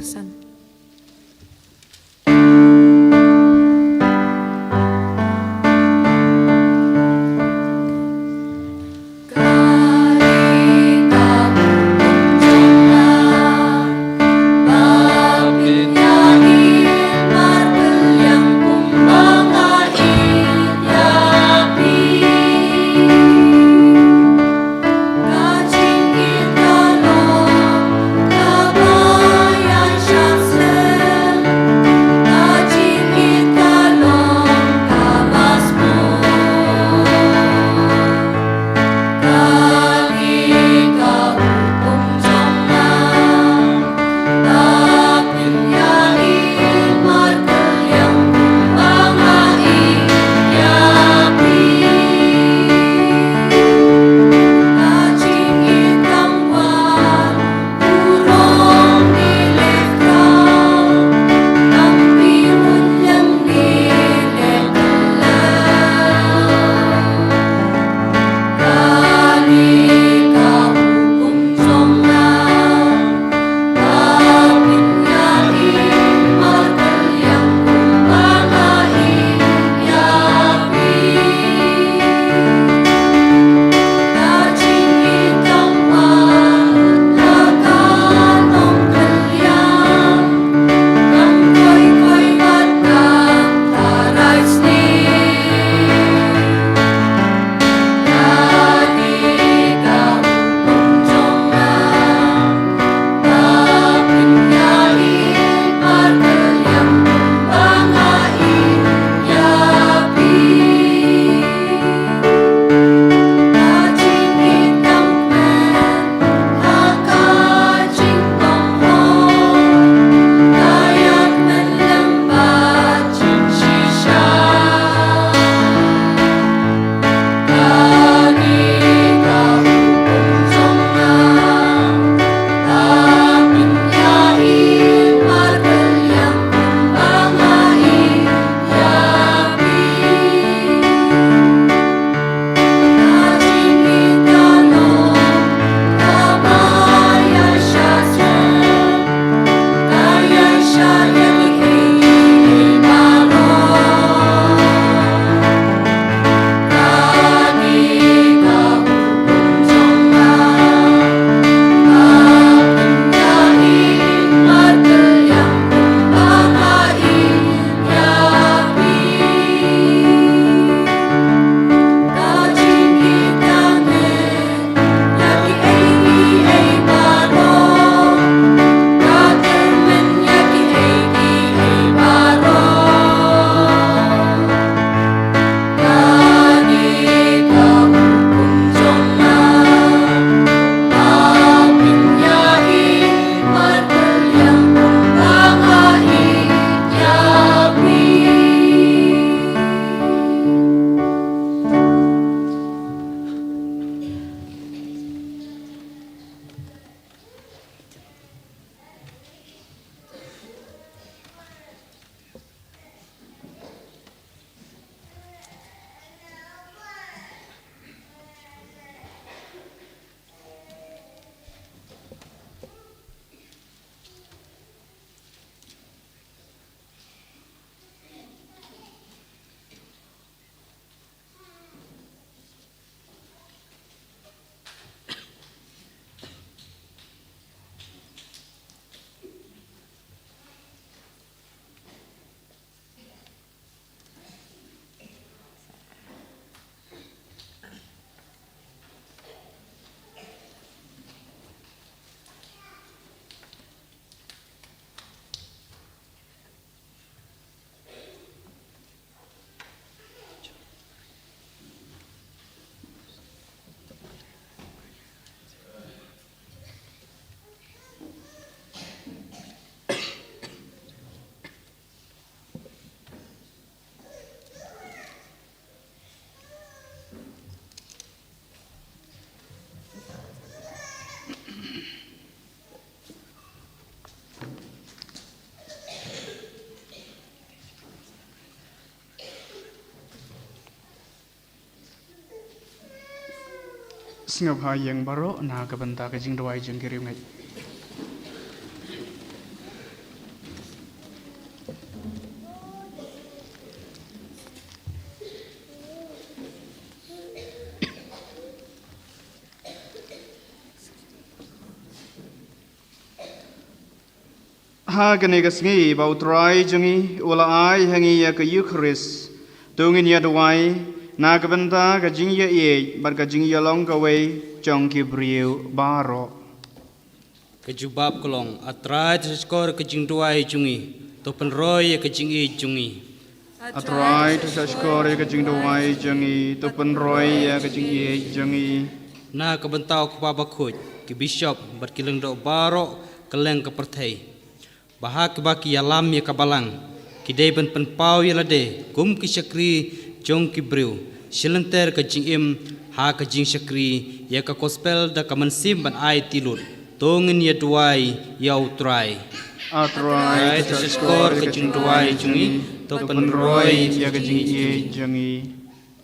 San. Sngewbha ïeng baroh na ka bynta ka jingduwai jong ki riewngeit. Ha kane ka sngi ba U Trai jong ngi u la ai ha ngi ïa ka Eukharist, to ngin ïa duwai na ka bynta ka jingïaieit bad ka jingïalong kawei jong ki briew baroh. Ka jubab ka long: A Trai, to sha shkor ka jingduwai jong ngi, to pynroi ïa ka jingïeit jong ngi. A Trai, to sha shkor ïa ka jingduwai jong ngi, to pynroi ïa ka jingïeit jong ngi. Na ka bynta u Kpa Bakhuid, ki bishop bad ki lyngdoh baroh kylleng ka pyrthei, ba ha kaba ki ïalam ïa ka Balang, ki dei ban pynpaw ïa lade kum ki shakri jong ki briew, shilynter ka jingim ha ka jingshakri ïa ka Gospel da ka mynsiem ban aiti lut, to ngin ïa duwai ïa U Trai. A Trai, to sha shkor ka jingduwai jong ngi, to pynroi ïa ka jingïeit jong ngi.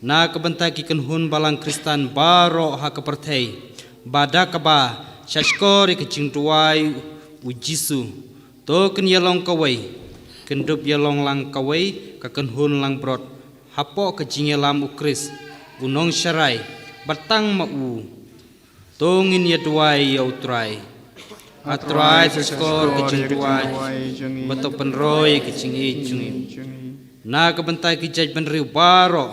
Na ka bynta ki kynhun Balang Khristan baroh ha ka pyrthei, ba da kaba sha shkor ïa ka jingduwai U Jisu, to kin ïalong kawei, kin dup ïalong lang kawei ka kynhun langbrot hapoh ka jingïalam U Khrist, U Nongsharai, bad tang ma U, to ngin ïa duwai ïa U Trai. A Trai, to sha shkor ka jingduwai jong ngi, bad to pynroi ïa ka jingïeit jong ngi. Na ka bynta ki jaitbynriew baroh,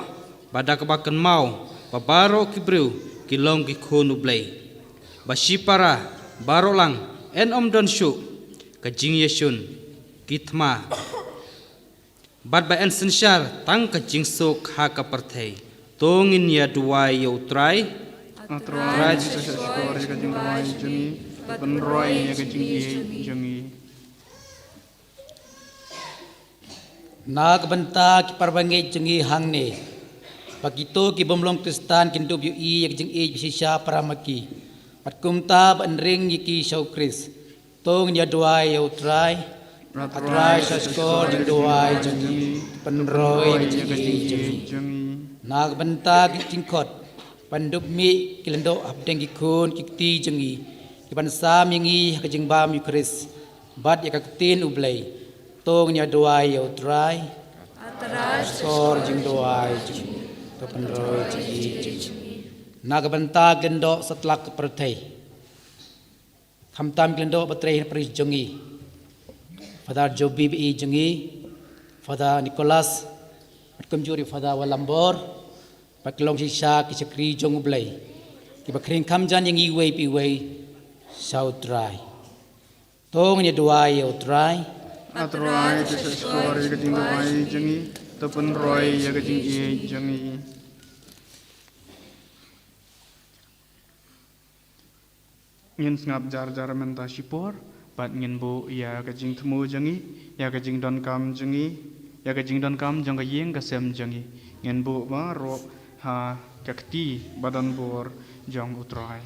ba da kaba kynmaw ba baroh ki briew ki long ki khun U Blei, ba shipara baroh lang yn ym don shuh ka jingïashun, ki thma, bad ba yn synshar tang ka jingsuk ha ka pyrthei, to ngin ïa duwai ïa U Trai. A Trai, to sha shkor ïa ka jingduwai jong ngi, to pynroi ïa ka jingïeit jong ngi. Na ka bynta ki parabangeit jong ngi hangne, ba kito ki bym long Khristan kin dup ïohi ïa ka jingïeit ba shisha para ma ki, bad kumta ba yn ring ïa ki sha U Khrist, to ngin ïa duwai ïa U Trai. A Trai, sha shkor jingduwai jong ngi, pynroi ïa ka jingïeit jong ngi. Na ka bynta ki jingkhot ban dup mih ki lyngdoh hapdeng ki khun ki kti jong ngi, ki ban sam ïa ngi ha ka jingbam Eukharist bad ïa ka ktien U Blei, to ngin ïa duwai ïa U Trai. A Trai, sha shkor jingduwai jong ngi, to pynroi ïa ka jingïeit jong ngi. Na ka bynta ki lyngdoh satlak ka pyrthei, khamtam ki lyngdoh ba trei ha parish jong ngi, Father Jobi ba i jong ngi, Father Nicholas, bad kumjuh ruh Father Walambor, bad ki long shisha ki shakri jong U Blei, kiba khring kham jan ïa ngi iwei pa iwei sha U Trai. To ngin ïa duwai ïa U Trai. A Trai, to sha shkor ïa ka jingduwai jong ngi, to pynroi ïa ka jingïeit jong ngi. Ngin sngap jar jar mynta shipor, bad ngin buh ïa ka jingthmu jong ngi, ïa ka jingdonkam jong ngi, ïa ka jingdonkam jong ka ïing ka sem jong ngi. Ngin buh baroh ha ka kti ba don bor jong U Trai.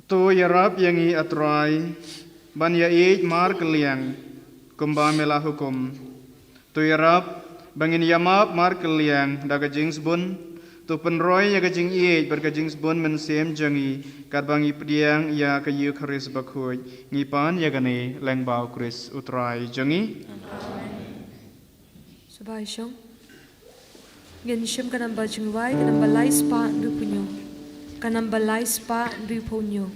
To ïarap ïa ngi, A Trai, ban ïaieit markylliang kumba me la hukum. To ïarap ba ngin ïamap markylliang da ka jingsbun. To pynroi ïa ka jingïeit bad ka jingsbun mynsiem jong ngi, katba ngi pdiang ïa ka Eukharist bakhuid. Ngi pan ïa kane lyngba U Khrist U Trai jong ngi. Amen. Sngewbha shong. Ngin shim ka namba jingduwai, ka namba lai spah hynriewphew hynñiew. Ka namba lai spah hynriewphew hynñiew.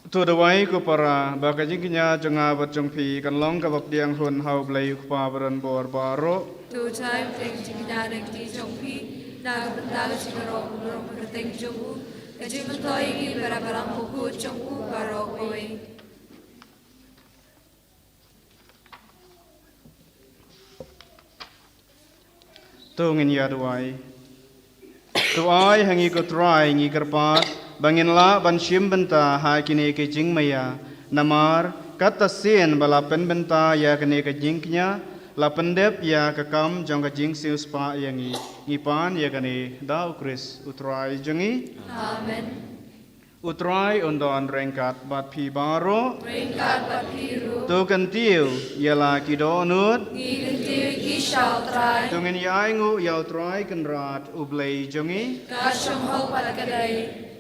To duwai ko para, ba ka jingkñia jong nga bad jong phi kan long kaba pdiang hun ha U Blei U Kpa badonbor baroh. To duwai bad ka jingkñia na ka jong phi, na ka bynta ka jingïaroh u Blei ka jong u, ka jingmyntoi ïa ki para balang ko jong u baroh kawei. To ngin ïa duwai. To ai ha ngi ko Trai, ngi kyrpad ba ngin lah ban shim bynta ha kine ki jingmaïa. Namar kat ta sien ba la pynbynta ïa kane ka jingkñia, la pyndep ïa ka kam jong ka jingsiewspah ïa ngi. Ngi pan ïa kane da U Khrist U Trai jong ngi. Amen. U Trai un don ryngkat bad phi baroh. Ryngkat bad phi ruh. To kyntiew ïa la ki dohnud. Ngi kyntiew ïa ki sha U Trai. To ngin ïa ainguh ïa U Trai Kynrad U Blei jong ngi. Ka shong hok bad ka dei.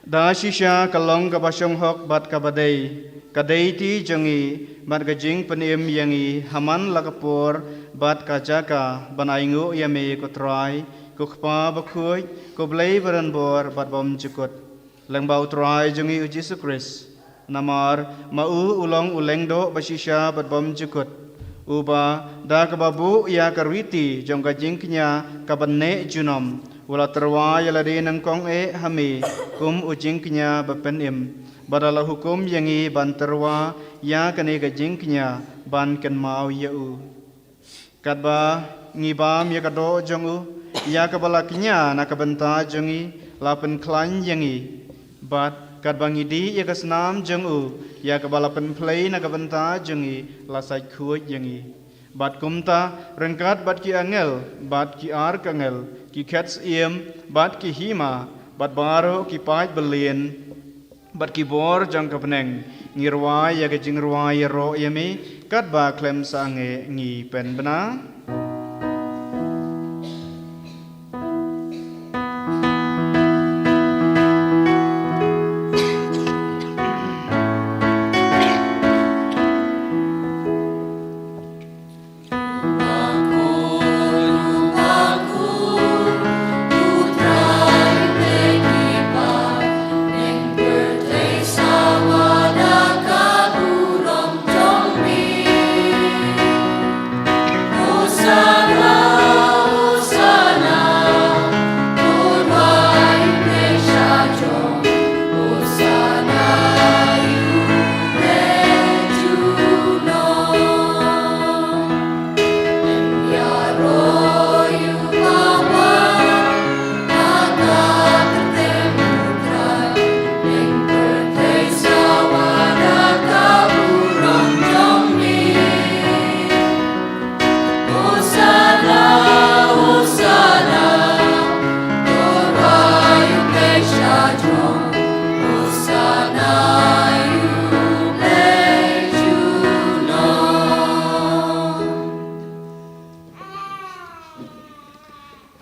Da shisha ka long kaba shong hok bad kaba dei, ka dei ti jong ngi bad ka jingpynim ïa ngi ha man la ka por bad ka jaka ban ainguh ïa me ko Trai, ko Kpa bakhuid, ko Blei badonbor bad bymjukut. Lyngba U Trai jong ngi U Jisu Khrist. Namar ma u u long u lyngdoh ba shisha bad bymjukut, uba da kaba buh ïa ka riti jong ka jingkñia kaba neh junom, u la tyrwa ïa lade nyngkong eh ha me kum u jingkñia ba pynim, ba da la hukum ïa ngi ban tyrwa ïa kane ka jingkñia ban kynmaw ïa u. Katba ngi bam ïa ka doh jong u, ïa kaba la kñia na ka bynta jong ngi, la pynkhlaiñ ïa ngi. Bad katba ngi dih ïa ka snam jong u, ïa kaba la pynphlei na ka bynta jong ngi, la sait khuid ïa ngi. Bad kumta, ryngkat bad ki angel, bad ki arkangel, ki khet syiem, bad ki hima, bad baroh ki paid byllian, bad ki bor jong ka bneng, ngi rwai ïa ka jingrwai ïaroh ïa me, katba khlem sangeh ngi pynbna.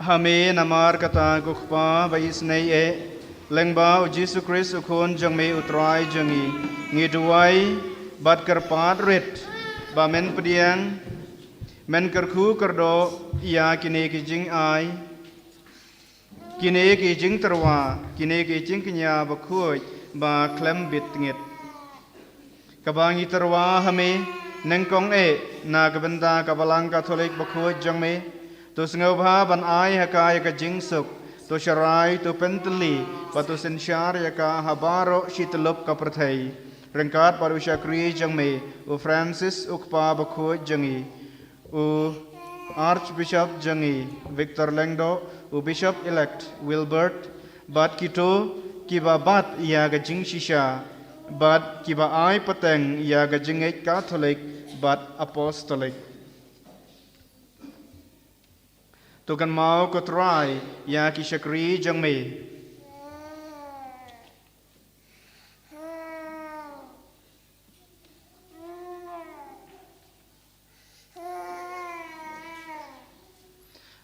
Ha me namar kata ko Kpa ba isynei eh, lyngba U Jisu Khrist U Khun jong me U Trai jong ngi, ngi duwai bad kyrpad rit ba men pdiang, men kyrkhu kyrdoh ïa kine ki jingai, kine ki jingtyrwa, kine ki jingkñia bakhuid ba khlem bit ngit. Kaba ngi tyrwa ha me nyngkong eh na ka bynta ka Balang Katholik bakhuid jong me, to sngewbha ban ai ha ka ïa ka jingsuk, to sharai, to pyntylli, bad to synshar ïa ka ha baroh shi tyllup ka pyrthei. Ryngkat bad u shakri jong me, u Francis u Kpa bakhuid jong ngi, u Archbishop jong ngi Victor Lyngdoh, u Bishop Elect Wilbert, bad kito kiba bat ïa ka jingshisha, bad kiba ai pateng ïa ka jingngeit Katholik bad Apostolik. To kynmaw ko Trai ïa ki shakri jong me.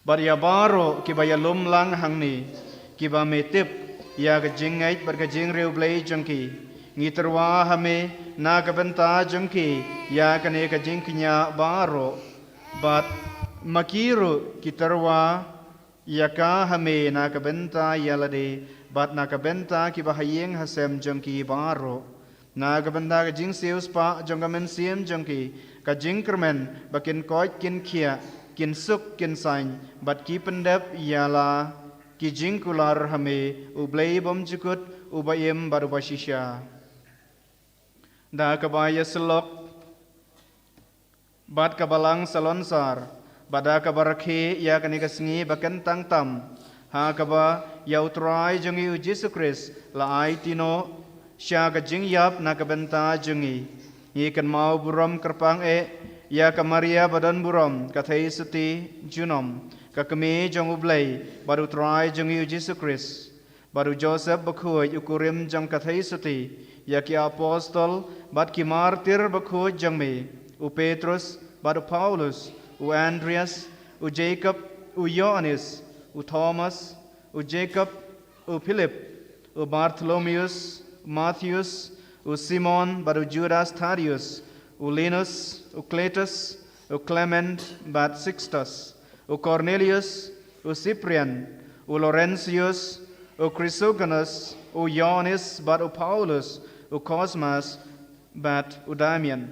Bad ïa baroh kiba ïalum lang hangne, kiba me tip ïa ka jingngeit bad ka jingriewblei jong ki, ngi tyrwa ha me na ka bynta jong ki ïa kane ka jingkñia baroh. Bad ma ki ruh ki tyrwa ïa ka ha me na ka bynta ïa lade, bad na ka bynta kiba ha ïing ha sem jong ki baroh. Na ka bynta ka jingsiewspah jong ka mynsiem jong ki, ka jingkyrmen ba kin koit kin khiah, kin suk kin saiñ, bad ki pyndep ïa la ki jingkular ha me, U Blei bymjukut, uba im bad uba shisha. Da kaba ïasyllok bad kaba lang salonsar, bad da kaba rakhe ïa kane ka sngi ba kyntang tam, ha kaba ïa U Trai jong ngi U Jisu Khrist la aiti noh sha ka jingïap na ka bynta jong ngi, ngi kynmaw burom kyrpang eh ïa ka Maria ba don burom, ka Theisotti junom, ka Kmie jong U Blei bad U Trai jong ngi U Jisu Khrist, bad u Joseph bakhuid, u kurim jong ka Theisotti, ïa ki apostol bad ki martir bakhuid jong me, u Petrus bad u Paulus, u Andreas, u Jakob, u Ïoannis, u Thomas, u Jakob, u Philip, u Bartholomeus, u Mathius, u Simon bad u Judas Thaddeus, u Linus, u Cletus, u Klement bad Sixtus, u Kornelius, u Siprian, u Laurentius, u Krisogonus, u Ïoannis bad u Paulus, u Kosmas bad u Damian.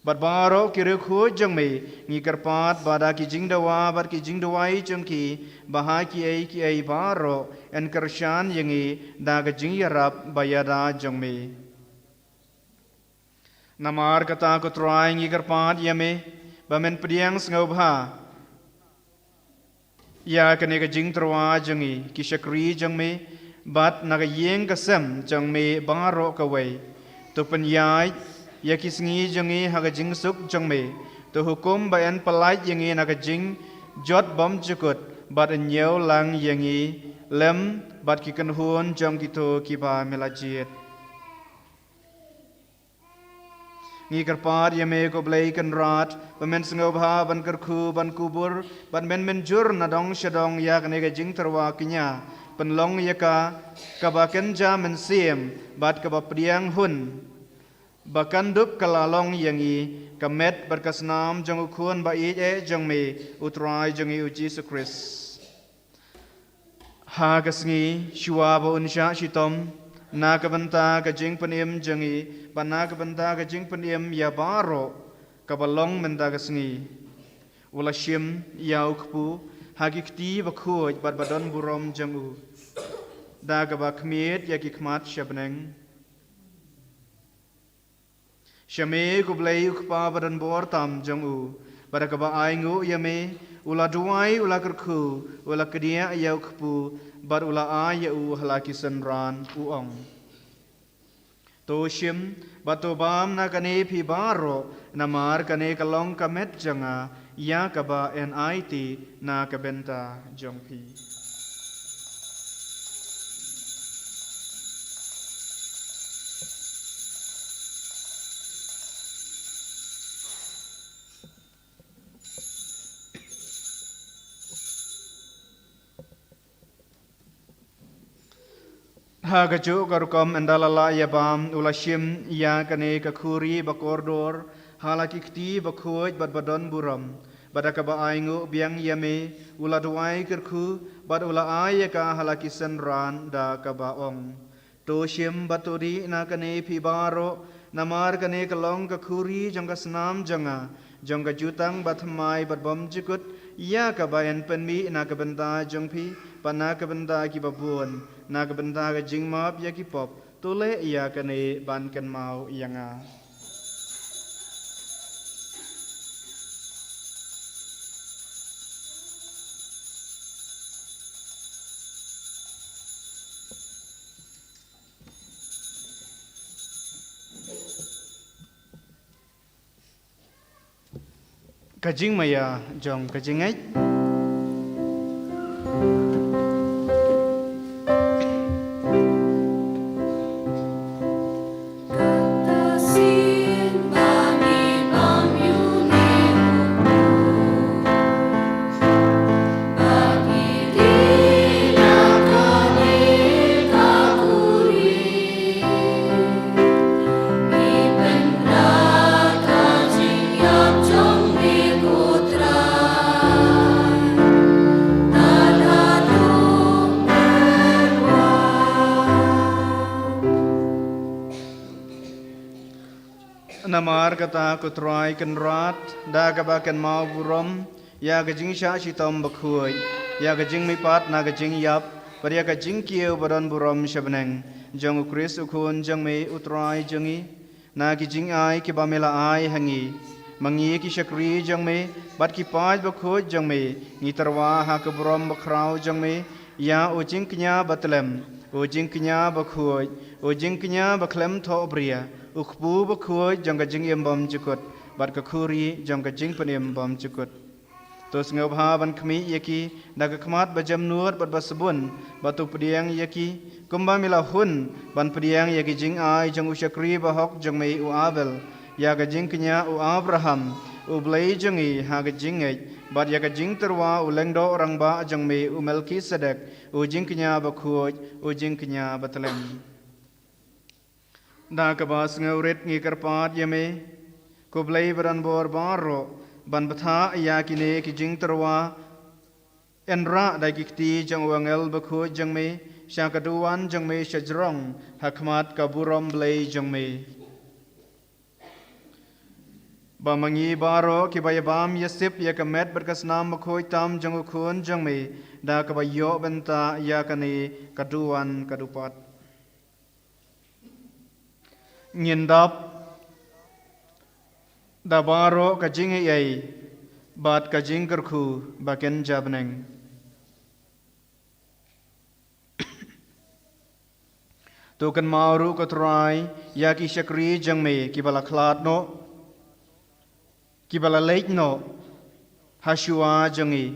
Bad baroh ki riewkhuid jong me, ngi kyrpad ba da ki jingdawa bad ki jingduwai jong ki, ba ha kiei kiei baroh yn kyrshan ïa ngi da ka jingïarap ba ïada jong me. Namar kata ko Trai ngi kyrpad ïa me, ba men pdiang sngewbha ïa kane ka jingtyrwa jong ngi, ki shakri jong me, bad na ka ïing ka sem jong me baroh kawei. To pynïaid ïa ki sngi jong ngi ha ka jingsuk jong me. To hukum ba yn pyllait ïa ngi na ka jingjot bymjukut, bad ñiew lang ïa ngi lem bad ki kynhun jong kito kiba me la jied. Ngi kyrpad ïa me ko Blei Kynrad, ba men sngewbha ban kyrkhu ban kubur, bad men mynjur na dong sha dong ïa kane ka jingtyrwa kñia, pynlong ïa ka kaba kynja mynsiem, bad kaba pdiang hun, ba kan dup ka la long ïa ngi ka met bad ka snam jong u Khun ba ïeit eh jong me, U Trai jong ngi U Jisu Khrist. Ha ka sngi shuwa ba un shah shitom, na ka bynta ka jingpynim jong ngi, bad na ka bynta ka jingpynim ïa baroh, kaba long mynta ka sngi, u la shim ïa u kpu ha ki kti bakhuid bad ba don burom jong u, da kaba khmied ïa ki khmat sha bneng. Sha me ko Blei u Kpa ba don bor tam jong u, bad da kaba ainguh ïa me, u la duwai, u la kyrkhu, u la kdiah ïa u kpu, bad u la ai ïa u ha la ki synran, u ong: To shim bad to bam na kane phi baroh, namar kane ka long ka met jong nga, ïa kaba yn aiti na ka bynta jong phi. Ha kajuh ka rukom ynda la lah ïa bam, u la shim ïa kane ka khuri ba kordor ha la ki kti bakhuid bad ba don burom, bad da kaba ainguh biang ïa me, u la duwai kyrkhu, bad u la ai ïa ka ha la ki synran, da kaba ong: To shim bad to dih na kane phi baroh, namar kane ka long ka khuri jong ka snam jong nga, jong ka jutang bathymmai bad bymjukut, ïa kaba yn pynmih na ka bynta jong phi bad na ka bynta kiba bun, na ka bynta ka jingmap ïa ki pop. To leh ïa kane ban kynmaw ïa nga. Ka jingmaïa jong ka jingngeit. Namar kata, ko Trai, kynrad da kaba kynmaw burom ïa ka jingshah shitom bakhuid, ïa ka jingmihpat na ka jingïap, bad ïa ka jingkiew ba don burom sha bneng jong U Khrist U Khun jong me, U Trai jong ngi. Na ki jingai kiba me la ai ha ngi, ma ngi ki shakri jong me bad ki paid bakhuid jong me, ngi tyrwa ha ka burom bakhraw jong me ïa u jingkñia batlem, u jingkñia bakhuid, u jingkñia bakhlem thohbria, u kpu bakhuid jong ka jingim bymjukut bad ka khuri jong ka jingpynim bymjukut. To sngewbha ban khmih ïa ki da ka khmat ba jemnud bad ba sbun, bad to pdiang ïa ki kumba me la hun ban pdiang ïa ki jingai jong u shakri bahok jong me, u Abel, ïa ka jingkñia u Abraham, U Blei jong ngi ha ka jingngeit, bad ïa ka jingtyrwa u lyngdoh rangbah jong me, u Melkisedek, u jingkñia bakhuid, u jingkñia batlem. Da kaba sngewrit ngi kyrpad ïa me, ko Blei ba don bor baroh, ban bthah ïa kine ki jingtyrwa, yn rah da ki kti jong u angel bakhuid jong me sha ka duwan jong me sha jrong, ha khmat ka burom Blei jong me. Ba ma ngi baroh kiba ïabam ïasip ïa ka met bad ka snam bakhuid tam jong U Khun jong me, da kaba ïoh bynta ïa kane ka duwan ka dupat. Ngin dap da baroh ka jingaiei bad ka jingkyrkhu ba kynja bneng. To kynmaw ruh, ko Trai, ïa ki shakri jong me kiba la khlad noh, kiba la leit noh ha shuwa jong ngi,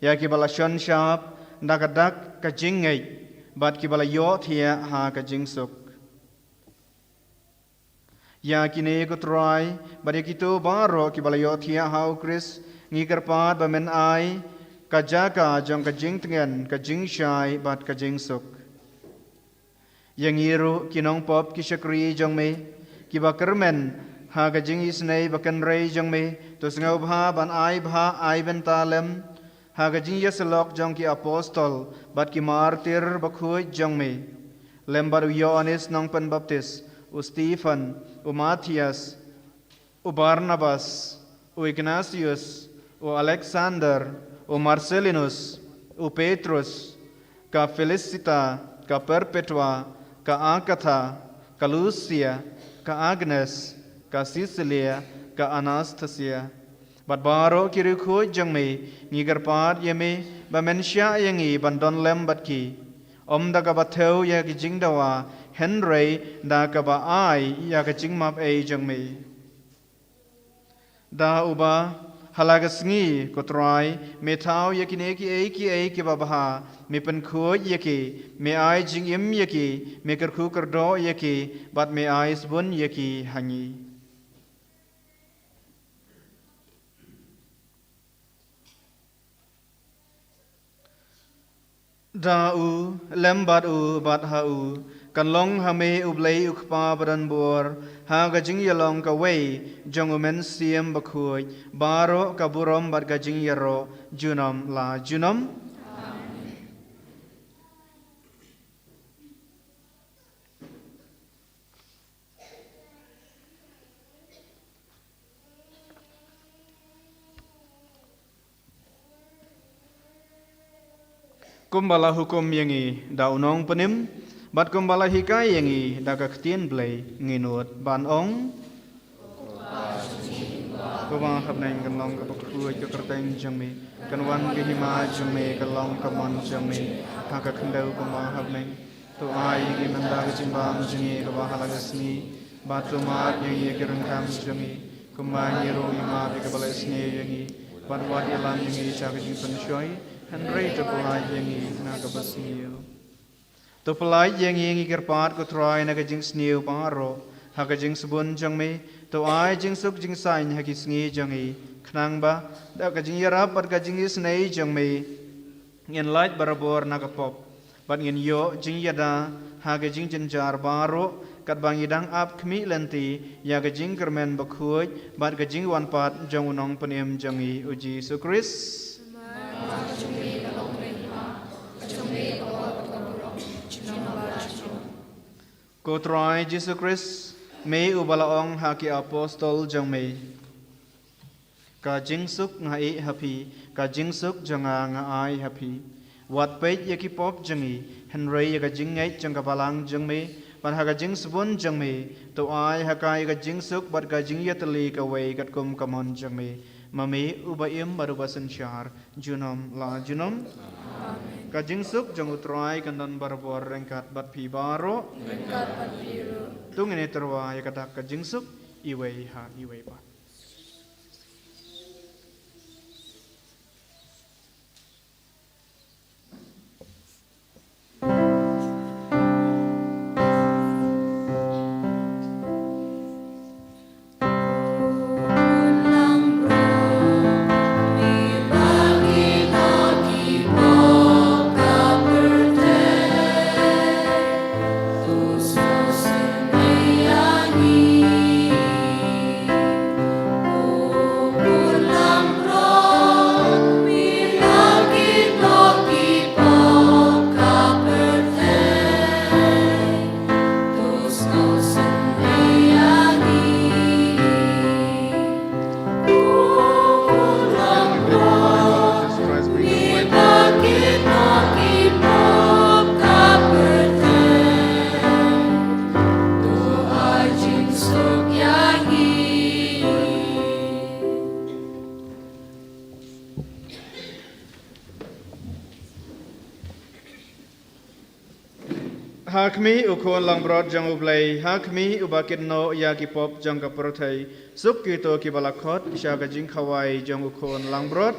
ïa kiba la shon shap da ka dak ka jingngeit, bad kiba la ïohthiah ha ka jingsuk. Ïa kine, ko Trai, bad ïa kito baroh kiba la ïohthiah ha U Khrist, ngi kyrpad ba men ai ka jaka jong ka jingtngen, ka jingshai bad ka jingsuk. Ïa ngi ruh ki nongpop, ki shakri jong me, kiba kyrmen ha ka jingisynei bakynrei jong me, to sngewbha ban ai bha ai bynta lem ha ka jingïasyllok jong ki apostol bad ki martir bakhuid jong me, lem bad u Ïoannis Nongpynbaptis, u Stephan, u Matthias, u Barnabas, u Ignatius, u Alexander, u Marcellinus, u Petrus, ka Felicita, ka Perpetua, ka Agatha, ka Lucia, ka Agnes, ka Cecilia, ka Anastasia, bad baroh ki riewkhuid jong me. Ngi kyrpad ïa me ba men shah ïa ngi ban don lem bad ki, ym da kaba thew ïa ki jingdawa, hynrei da kaba ai ïa ka jingmap ei jong me. Da uba ha la ka sngi, ko Trai, me thaw ïa kine kiei kiei kiba bha, me pynkhuid ïa ki, me ai jingim ïa ki, me kyrkhu kyrdoh ïa ki, bad me ai sbun ïa ki ha ngi. Da u, lem bad u, bad ha u, kan long ha me U Blei U Kpa badonbor, ha ka jingïalong kawei jong U Mynsiem Bakhuid, baroh ka burom bad ka jingïaroh junom la junom. Kumba la hukum ïa ngi da u Nongpynim, bad kumba la hikai ïa ngi da ka ktien Blei, ngin nud ban ong: Ko Kpa ha bneng, kan long ka bakhuid ka kyrteng jong me, kan wan ka hima jong me, kan long ka mon jong me ha ka khyndew kumba ha bneng. To ai ïa ngi mynta ka jingbam jong ngi kaba ha la ka sngi, bad to map ïa ngi ki ryngkam jong ngi, kumba ngi ruh ngi map ïa kiba la isynei ïa ngi, bad wat ïalam ïa ngi sha ka jingpynshoi, hynrei to pyllait ïa ngi na kaba sniew. To pyllait ïa ngi, ngi kyrpad, ko Trai, na ka jingsniew baroh, ha ka jingsbun jong me, to ai jingsuk jingsaiñ ha ki sngi jong ngi, khnang ba da ka jingïarap bad ka jingisynei jong me, ngin lait barabor na ka pop, bad ngin ïoh jingïada ha ka jingjynjar baroh, katba ngi dang ap khmih lynti ïa ka jingkyrmen bakhuid bad ka jingwan pat jong u Nongpynim jong ngi, u Jisu Khrist. Ko Trai Jisu Khrist, Me uba la ong ha ki apostol jong me, ka jingsuk nga ai ha phi, ka jingsuk jong nga nga ai ha phi. Wat peit ïa ki pop jong ngi, hynrei ïa ka jingngeit jong ka balang jong me, bad ha ka jingsbun jong me, to ai ha ka ïa ka jingsuk bad ka jingïatylli kawei katkum ka mon jong me. Ma me uba im bad uba synshar junom la junom. Amen. Ka jingsuk jong U Trai kan don barabor ryngkat bad phi baroh. Ryngkat bad phi ruh. To ngin ïa tyrwa ïa ka dak ka jingsuk iwei ha iwei pat. Ha khmih u khun langbrot jong U Blei, ha khmih uba kynnoh ïa ki pop jong ka pyrthei, suk kito kiba la khot sha ka jingkhawai jong u khun langbrot.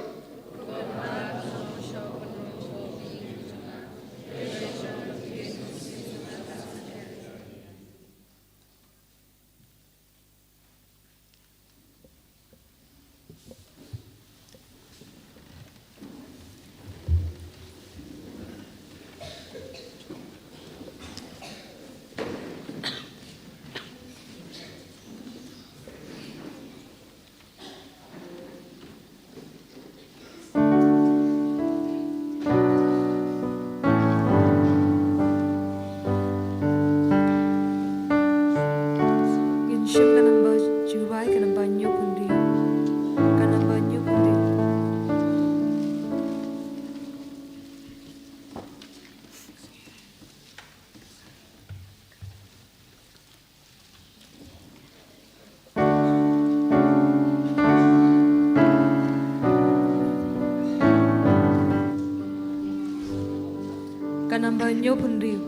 Ngin shim ka namba, Jubab ka namba hynñiewphew hynriew. Ka namba hynñiewphew hynriew. Ka namba hynñiewphew hynriew.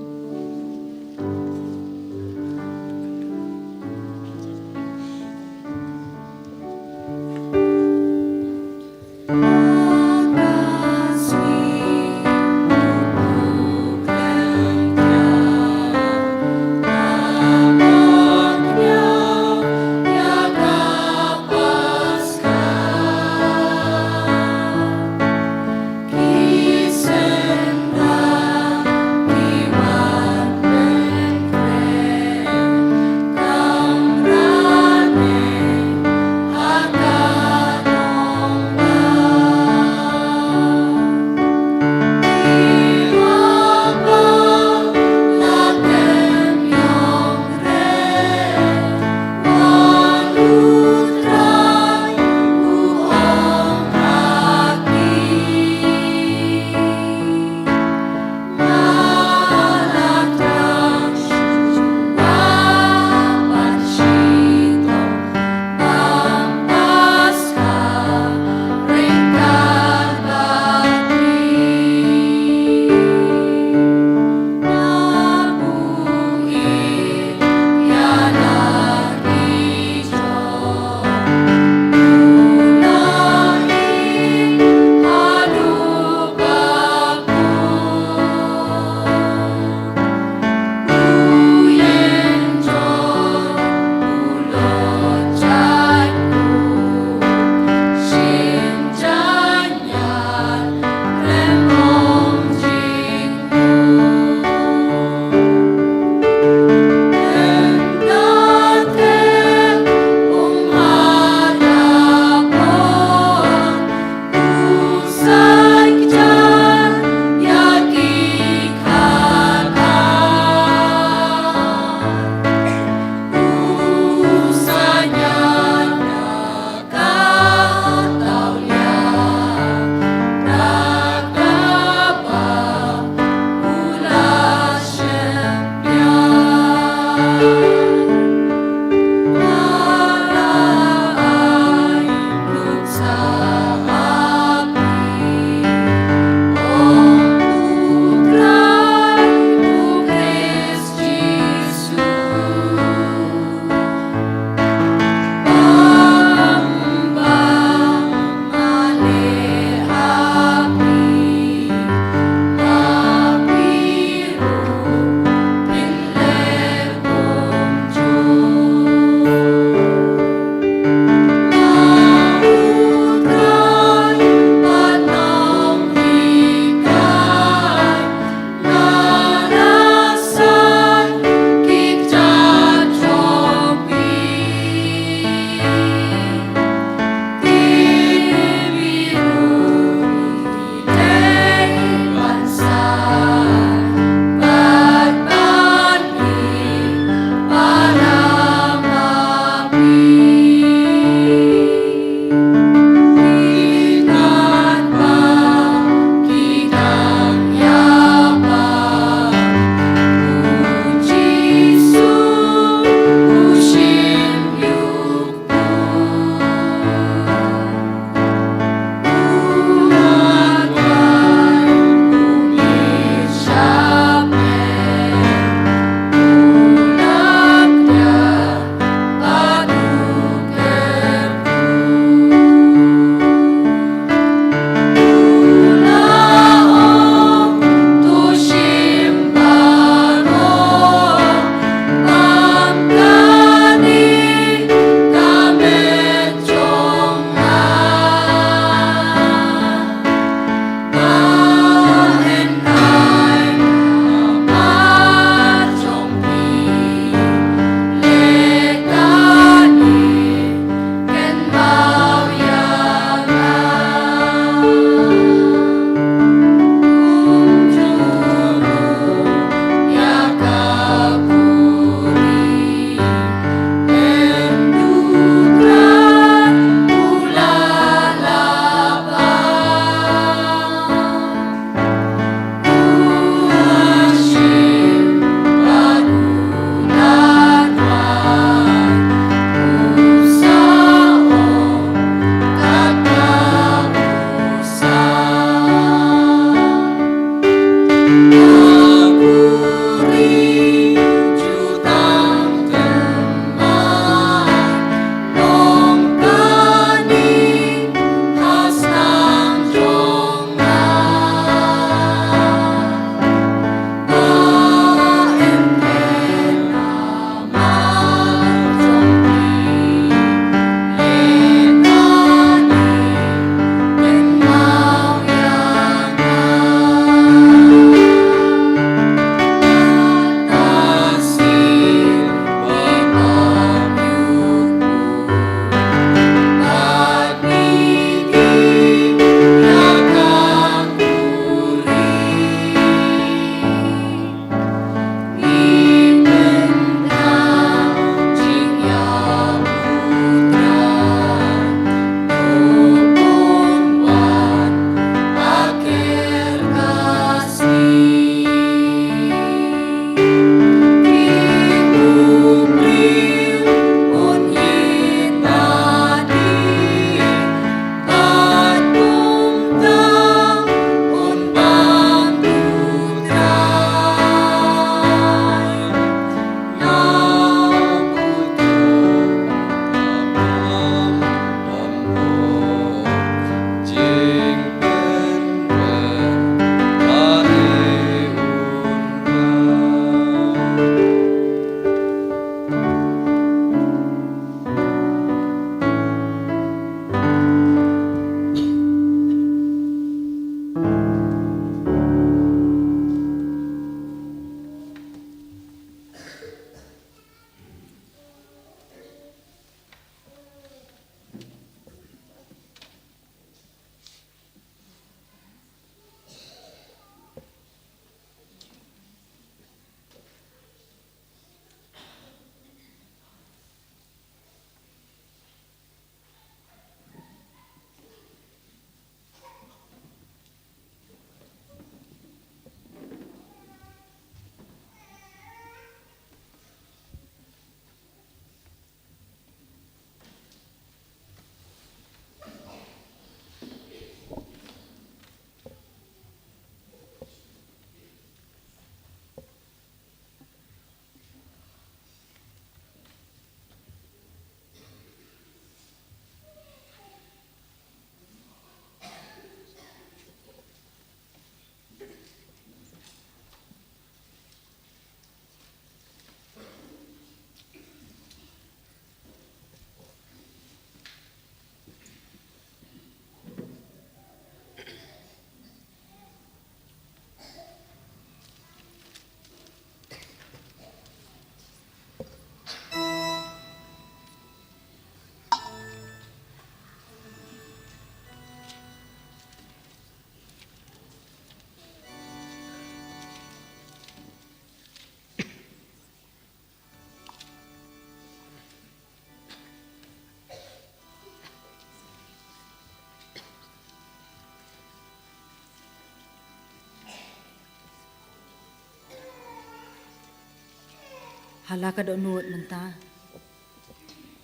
Ha la ka dohnud mynta,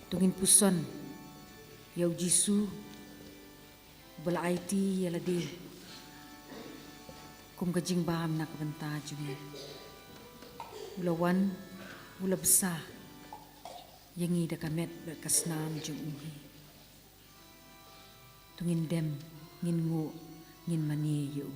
to ngin puson ïa u Jisu, ba la aiti ïa lade kum ka jingbam na ka bynta jong ngi. U la wan, u la bsa ïa ngi da ka met bad ka snam jong u hi. To ngin dem, ngin nguh, ngin mane ïa u.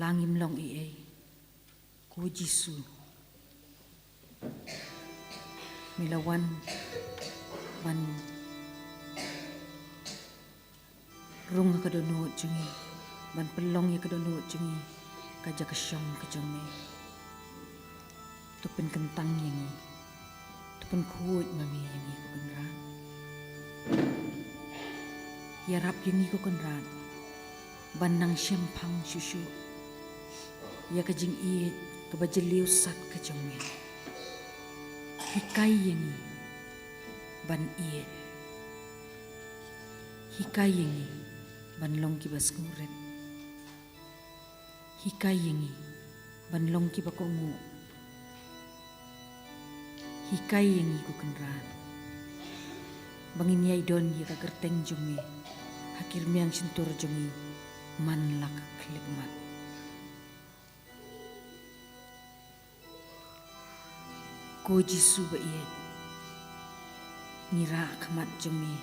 La ngim long ei ei, ko Jisu. Me la wan ban rung ha ka dohnud jong ngi, ban pynlong ïa ka dohnud jong ngi ka jaka shong ka jong me. To pynkyntang ïa ngi, to pynkhuid ma me ïa ngi, ko Kynrad. Ïarap ïa ngi, ko Kynrad, ban nang shemphang shuh shuh ïa ka jingïeit kaba jylliew sat ka jong me. Hikai ïa ngi ban ïeit. Hikai ïa ngi ban long kiba sngewrit. Hikai ïa ngi ban long kiba kohnguh. Hikai ïa ngi, ko Kynrad, ba ngin ïai don ïa ka kyrteng jong me ha ki rmiang shyntur jong ngi man la ka khyllipmat. Ko Jisu ba ïeit, ngi rah ha khmat jong me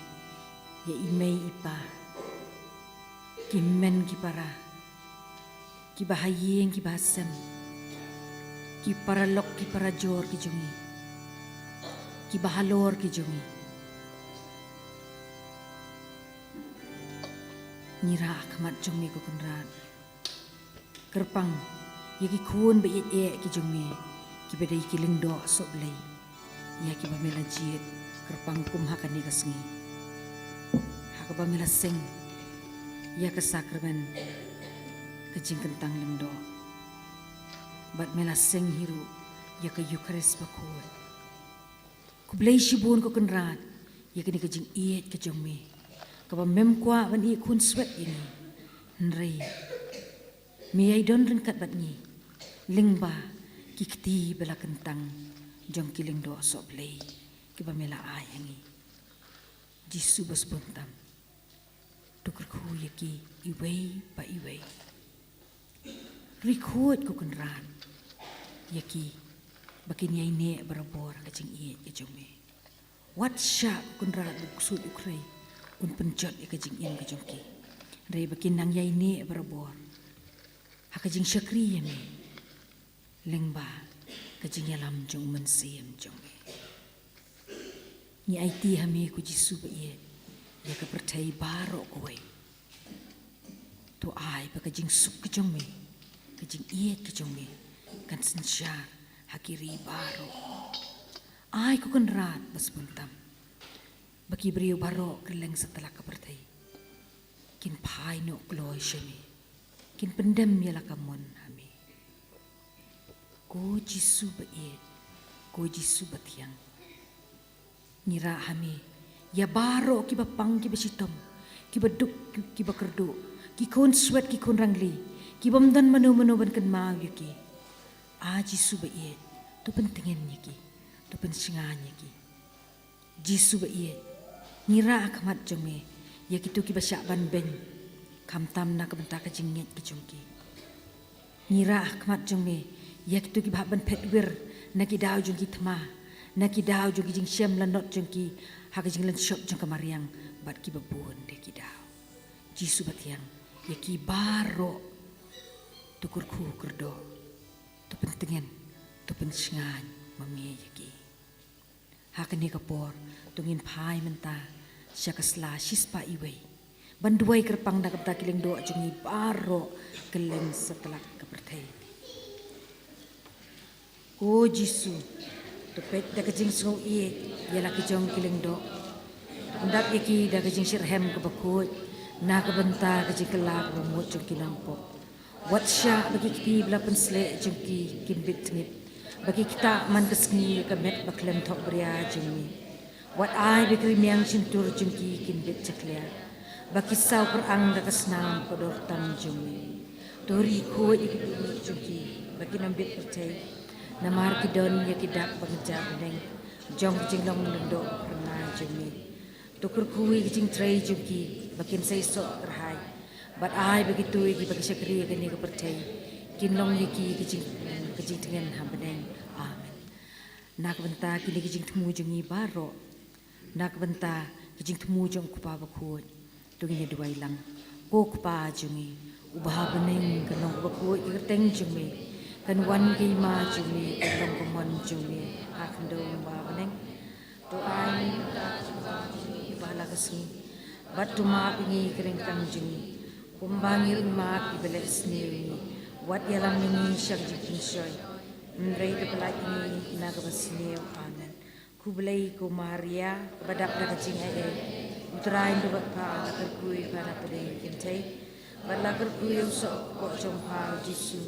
ïa i mei i pa, ki hynmen ki para, kiba ha ïing kiba ha sem, ki paralok ki parajor ki jong ngi, kiba halor ki jong ngi. Ngi rah ha khmat jong me, ko Kynrad. Kyrpang ïa ki khun ba ïeit eh ki jong me, kiba dei ki lyngdoh sohblei, ïa kiba me la jied kyrpang kum ha kane ka sngi, ha kaba me la seng ïa ka sakramen ka jingkyntang lyngdoh, bad me la seng hi ruh ïa ka Eukharist bakhuid. Khublei shibun, ko Kynrad, ïa kane ka jingïeit ka jong me, kaba mem kwah ban ïeh khunswet ïa ngi, hynrei me ïai don ryngkat bad ngi lyngba ki kti ba la kyntang jong ki lyngdoh sohblei kiba me la ai ha ngi. Jisu ba sbun tam, to kyrkhu ïa ki iwei pa iwei. Ri khuid, ko Kynrad, ïa ki ba kin ïai neh barabor ha ka jingïeit ka jong me. Wat shah, ko Kynrad, ba u ksuid u khrei un pynjot ïa ka jingim ka jong ki, hynrei ba kin nang ïai neh barabor ha ka jingshakri ïa me lyngba ka jingïalam jong u Mynsiem jong me. Ngi aiti ha me, ko Jisu ba ïeit, ïa ka pyrthei baroh kawei. To ai ba ka jingsuk ka jong me, ka jingïeit ka jong me kan synshar ha ki ri baroh. Ai, ko Kynrad ba sbun tam, ba ki briew baroh kylleng satlak ka pyrthei kin phai noh kloi sha me, kin pyndem ïa la ka mon ha me. Ko Jisu ba ïeit, ko Jisu ba thiang, ngi rah ha me ïa baroh kiba pang kiba shitom, kiba duk ki-, kiba kyrduh, ki khunswet ki khunrangli, ki bym don mano mano ban kynmaw ïa ki. A Jisu ba ïeit, to pyntngen ïa ki, to pynshngaiñ ïa ki. Jisu ba ïeit, ngi rah ha khmat jong me ïa kito kiba shah ban beiñ, khamtam na ka bynta ka jingngeit ka jong ki. Ngi rah ha khmat jong me ïa kito kiba hap ban phet wir na ki daw jong ki thma, na ki daw jong ki jingshem lanot jong ki ha ka jinglynshop jong ka mariang bad kiba bun de ki daw. Jisu ba thiang, ïa ki baroh to kyrkhu kyrdoh, to pyntngen, to pynshngaiñ ma me ïa ki. Ha kane ka por to ngin phai mynta sha ka sla shispah iwei ban duwai kyrpang na ka bynta ki lyngdoh jong ngi baroh kylleng satlak ka pyrthei. Ko Jisu, to peit da ka jingsngewieit ïa la ki jong ki lyngdoh. Pyndap ïa ki da ka jingshitrhem kaba khuid na ka bynta ka jingkylla kaba mut jong ki nongpop. Wat shah ba ki kti ba la pynsleh jong ki kin bit tngit, ba ki ktah man ka sngi ka met ba khlem thohbria jong ngi. Wat ai ba ki rmiang shyntur jong ki kin bit jakhlia, ba ki saw kyrang da ka snam ka dor tam jong ngi. To ri khuid ïa ki bymjukut jong ki ba kin ym bit pyrthei, namar ki don ïa ki dak ba ngeit bneng jong ka jinglong lyngdoh phyrnai jong ngi. To kyrkhu ïa ki jingtrei jong ki ba kin seisoh kyrhai, bad ai ba kito kiba ki shakri ïa kane ka pyrthei kin long ïa ki ka jing, ka jingtngen ha bneng. Amen. Na ka bynta kine ki jingthmu jong ngi baroh, na ka bynta ki jingthmu jong u Kpa bakhuid, to ngin ïa duwai lang. Ko Kpa jong ngi uba ha bneng, kan long kaba khuid ka kyrteng jong me, kan wan ka hima jong me, kan long ka mon jong me ha khyndew ba ha bneng. To ai ïa ngi ka jingmap jong ngi ba ha la ka sngi, bad to map ïa ngi ka ryngkang jong ngi, kumba ngi ruh ngi map ïa kiba leh sniew ïa ngi. Wat ïalam ïa ngi sha ka jingpynshoi, hynrei to pyllait ïa ngi na kaba sniew. Amen. Khublei ko Maria, kaba dap da ka jingaiei, U Trai u don bad pha, la kyrkhu ïa pha na pdeng ki kynthei, bad la kyrkhu ïa u soh kpoh jong pha u Jisu.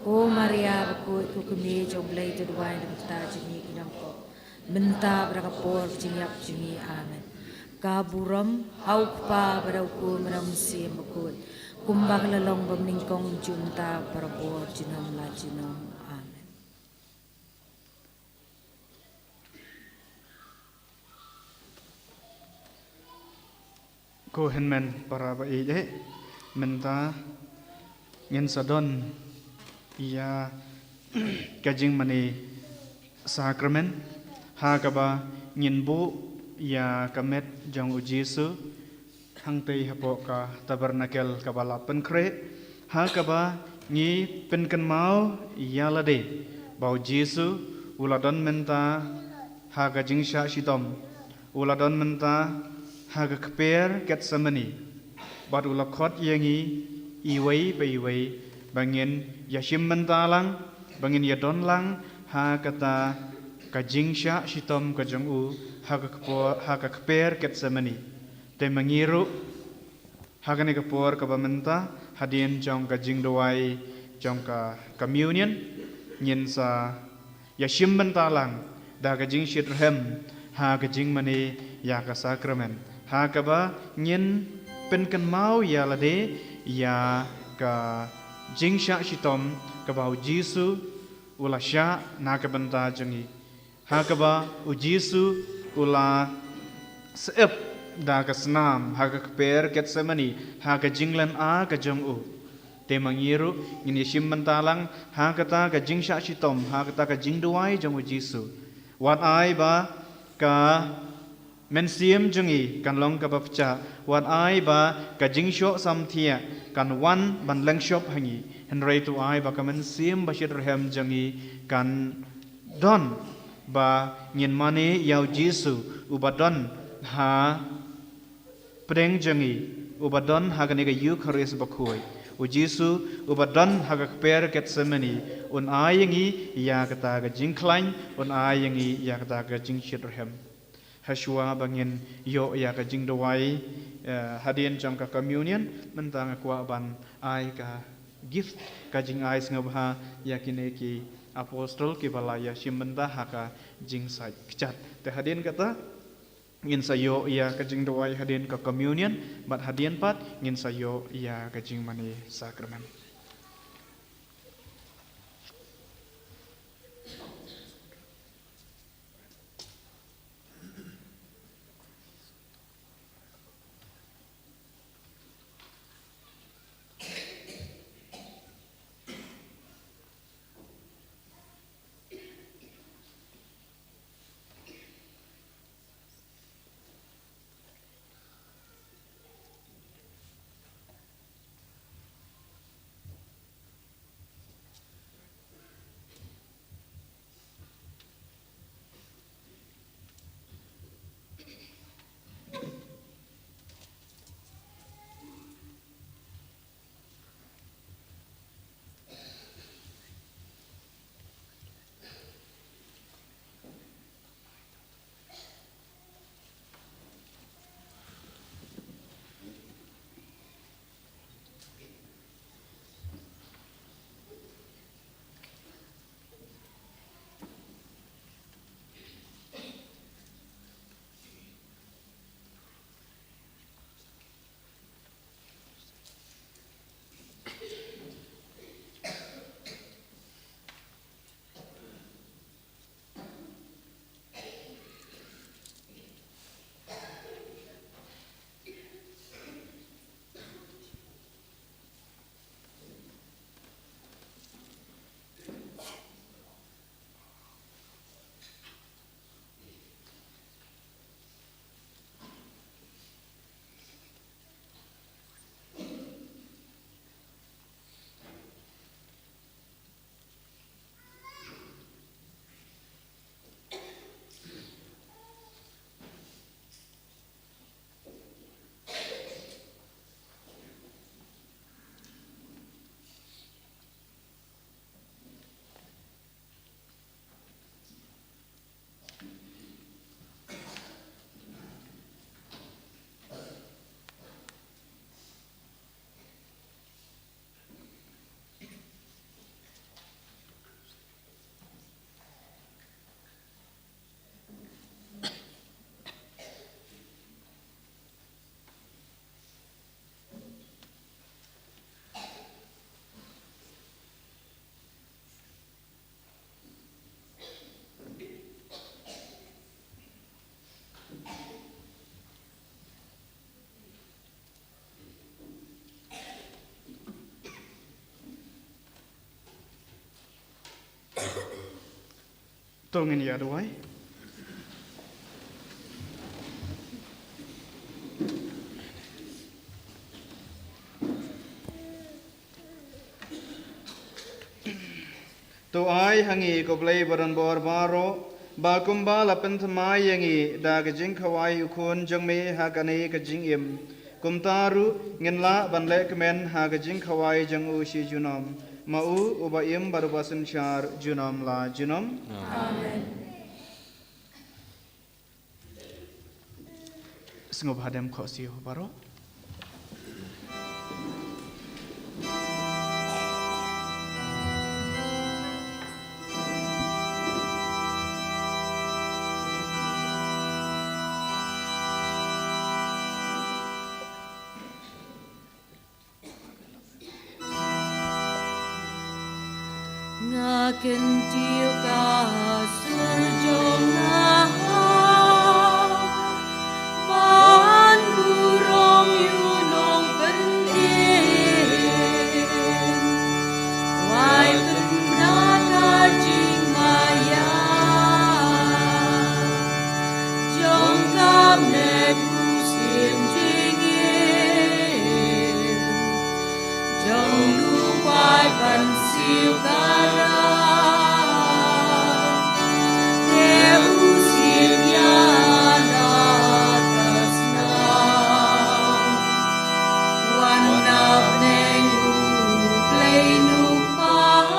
Ko Maria bakhuid, ko kmie jong U Blei, to duwai na ka bynta jong ngi ki nongpop, mynta bad ha ka por ka jingïap jong ngi. Amen. Ka burom ha u Kpa bad ha u Khun bad ha u Mynsiem Bakhuid, kumba ka la long ba mynnyngkong, junom mynta, barabor, junom la junom. Amen. Ko hynmen para ba ïeit, mynta ngin sa don ïa ka jingmane sakramen, ha kaba ngin buh ïa ka met jong u Jisu hangtei hapoh ka tabernakel kaba la pynkhreh, ha kaba ngi pynkynmaw ïa lade ba u Jisu u la don mynta ha ka jingshah shitom, u la don mynta ha ka kper Gethsemane, bad u la khot ïa ngi iwei pa iwei ba ngin ïashim bynta lang, ba ngin ïadon lang ha kata ka jingshah shitom ka jong u ha ka kpo-, ha ka kper Gethsemane. Te ma ngi ruh, ha kane ka por kaba mynta, hadien jong ka jingduwai jong ka Communion, ngin sa ïashim bynta lang da ka jingshitrhem ha ka jingmane ïa ka sakramen, ha kaba ngin pynkynmaw ïa lade ïa ka jingshah shitom kaba u Jisu u la shah na ka bynta jong ngi, ha kaba u Jisu u la syep da ka snam ha ka kper Gethsemane, ha ka jinglehnoh ka jong u. Te ma ngi ruh ngin ïashim bynta lang ha kata ka jingshah shitom, ha kata ka jingduwai jong u Jisu. Wat ai ba ka mynsiem jong ngi kan long kaba pyrshah. Wat ai ba ka jingshoh samthiah kan wan ban leng shop ha ngi, hynrei to ai ba ka mynsiem ba shitrhem jong ngi kan don ba ngin mane ïa u Jisu uba don ha pdeng jong ngi, uba don ha kane ka Eukharist bakhuid. U Jisu uba don ha ka kper Gethsemane un ai ïa ngi ïa kata ka jingkhlaiñ, un ai ïa ngi ïa kata ka jingshitrhem. Hashwa ba ngin ïoh ïa ka jingduwai, eh, hadien jong ka Communion, mynta nga kwah ban ai ka gift, ka jingai sngewbha ïa kine ki apostol kiba la ïashim bynta ha ka jingsait kjat. Te hadien kata ngin sa ïoh ïa ka jingduwai hadien ka Communion, bad hadien pat ngin sa ïoh ïa ka jingmane sakramen. To ngin ïa duwai. To ai ha ngi, ko Blei ba don bor baroh, ba kumba la pynthymmai ïa ngi da ka jingkhawai u Khun jong me ha kane ka jingim, kumta ruh ngin lah ban leh kmen ha ka jingkhawai jong u shi junom. Ma u uba im bad uba synshar junom la junom. Amen. Sngewbha dem khohsiew baroh. Nga kyntiew ka sur jong nga, ban burom ïa u nongpynim, wai pynda ka jingmaïa jong ka met u Syiem jingim. Jong u bai ban siew ka rah, te u siew ïa la ka snam. Wan na bneng u Blei Nongpang,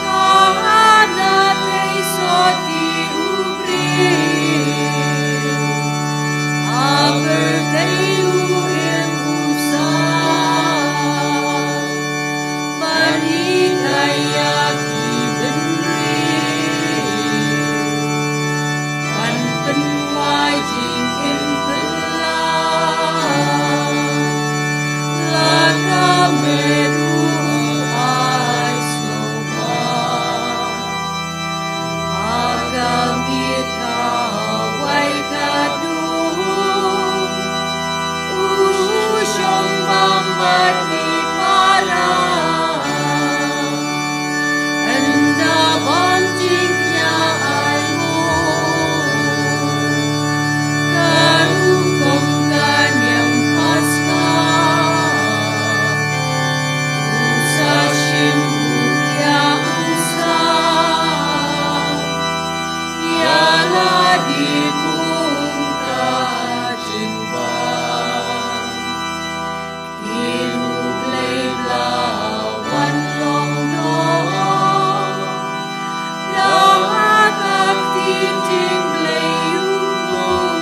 ka na tei soti u briew. Ape tei u im u sah, ban hikai ïa ki bynriew, ban pynwai jingim pynlong, la ka met u ai sngewbha. Ha ka miet kawei ka dum, u shong bam bad ki para, ynda ban jingïa ai mo, ka rukom ka niam Paskha. U sa shim u ïa u sa, ïa la dei kum ka jingbam. Ki ruh Blei ba la wan long noh, da ka ktien jingblei u Blei.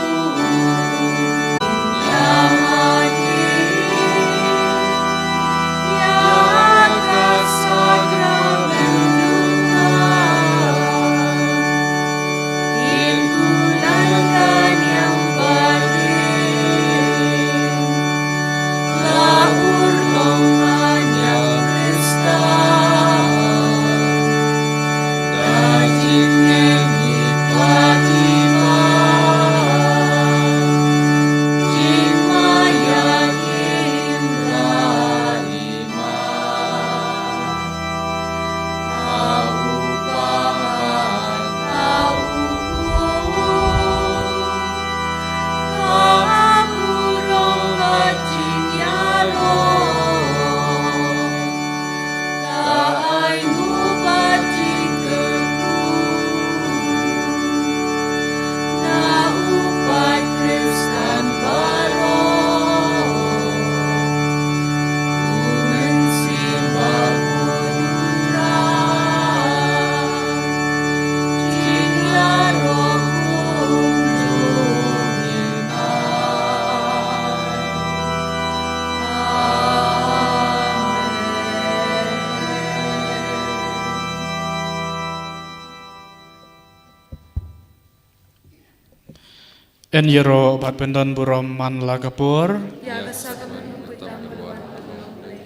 Yn ïaroh bad pyndon burom man la ka por. Ïa ka sa ka mut ka tam ka wan ka long Blei.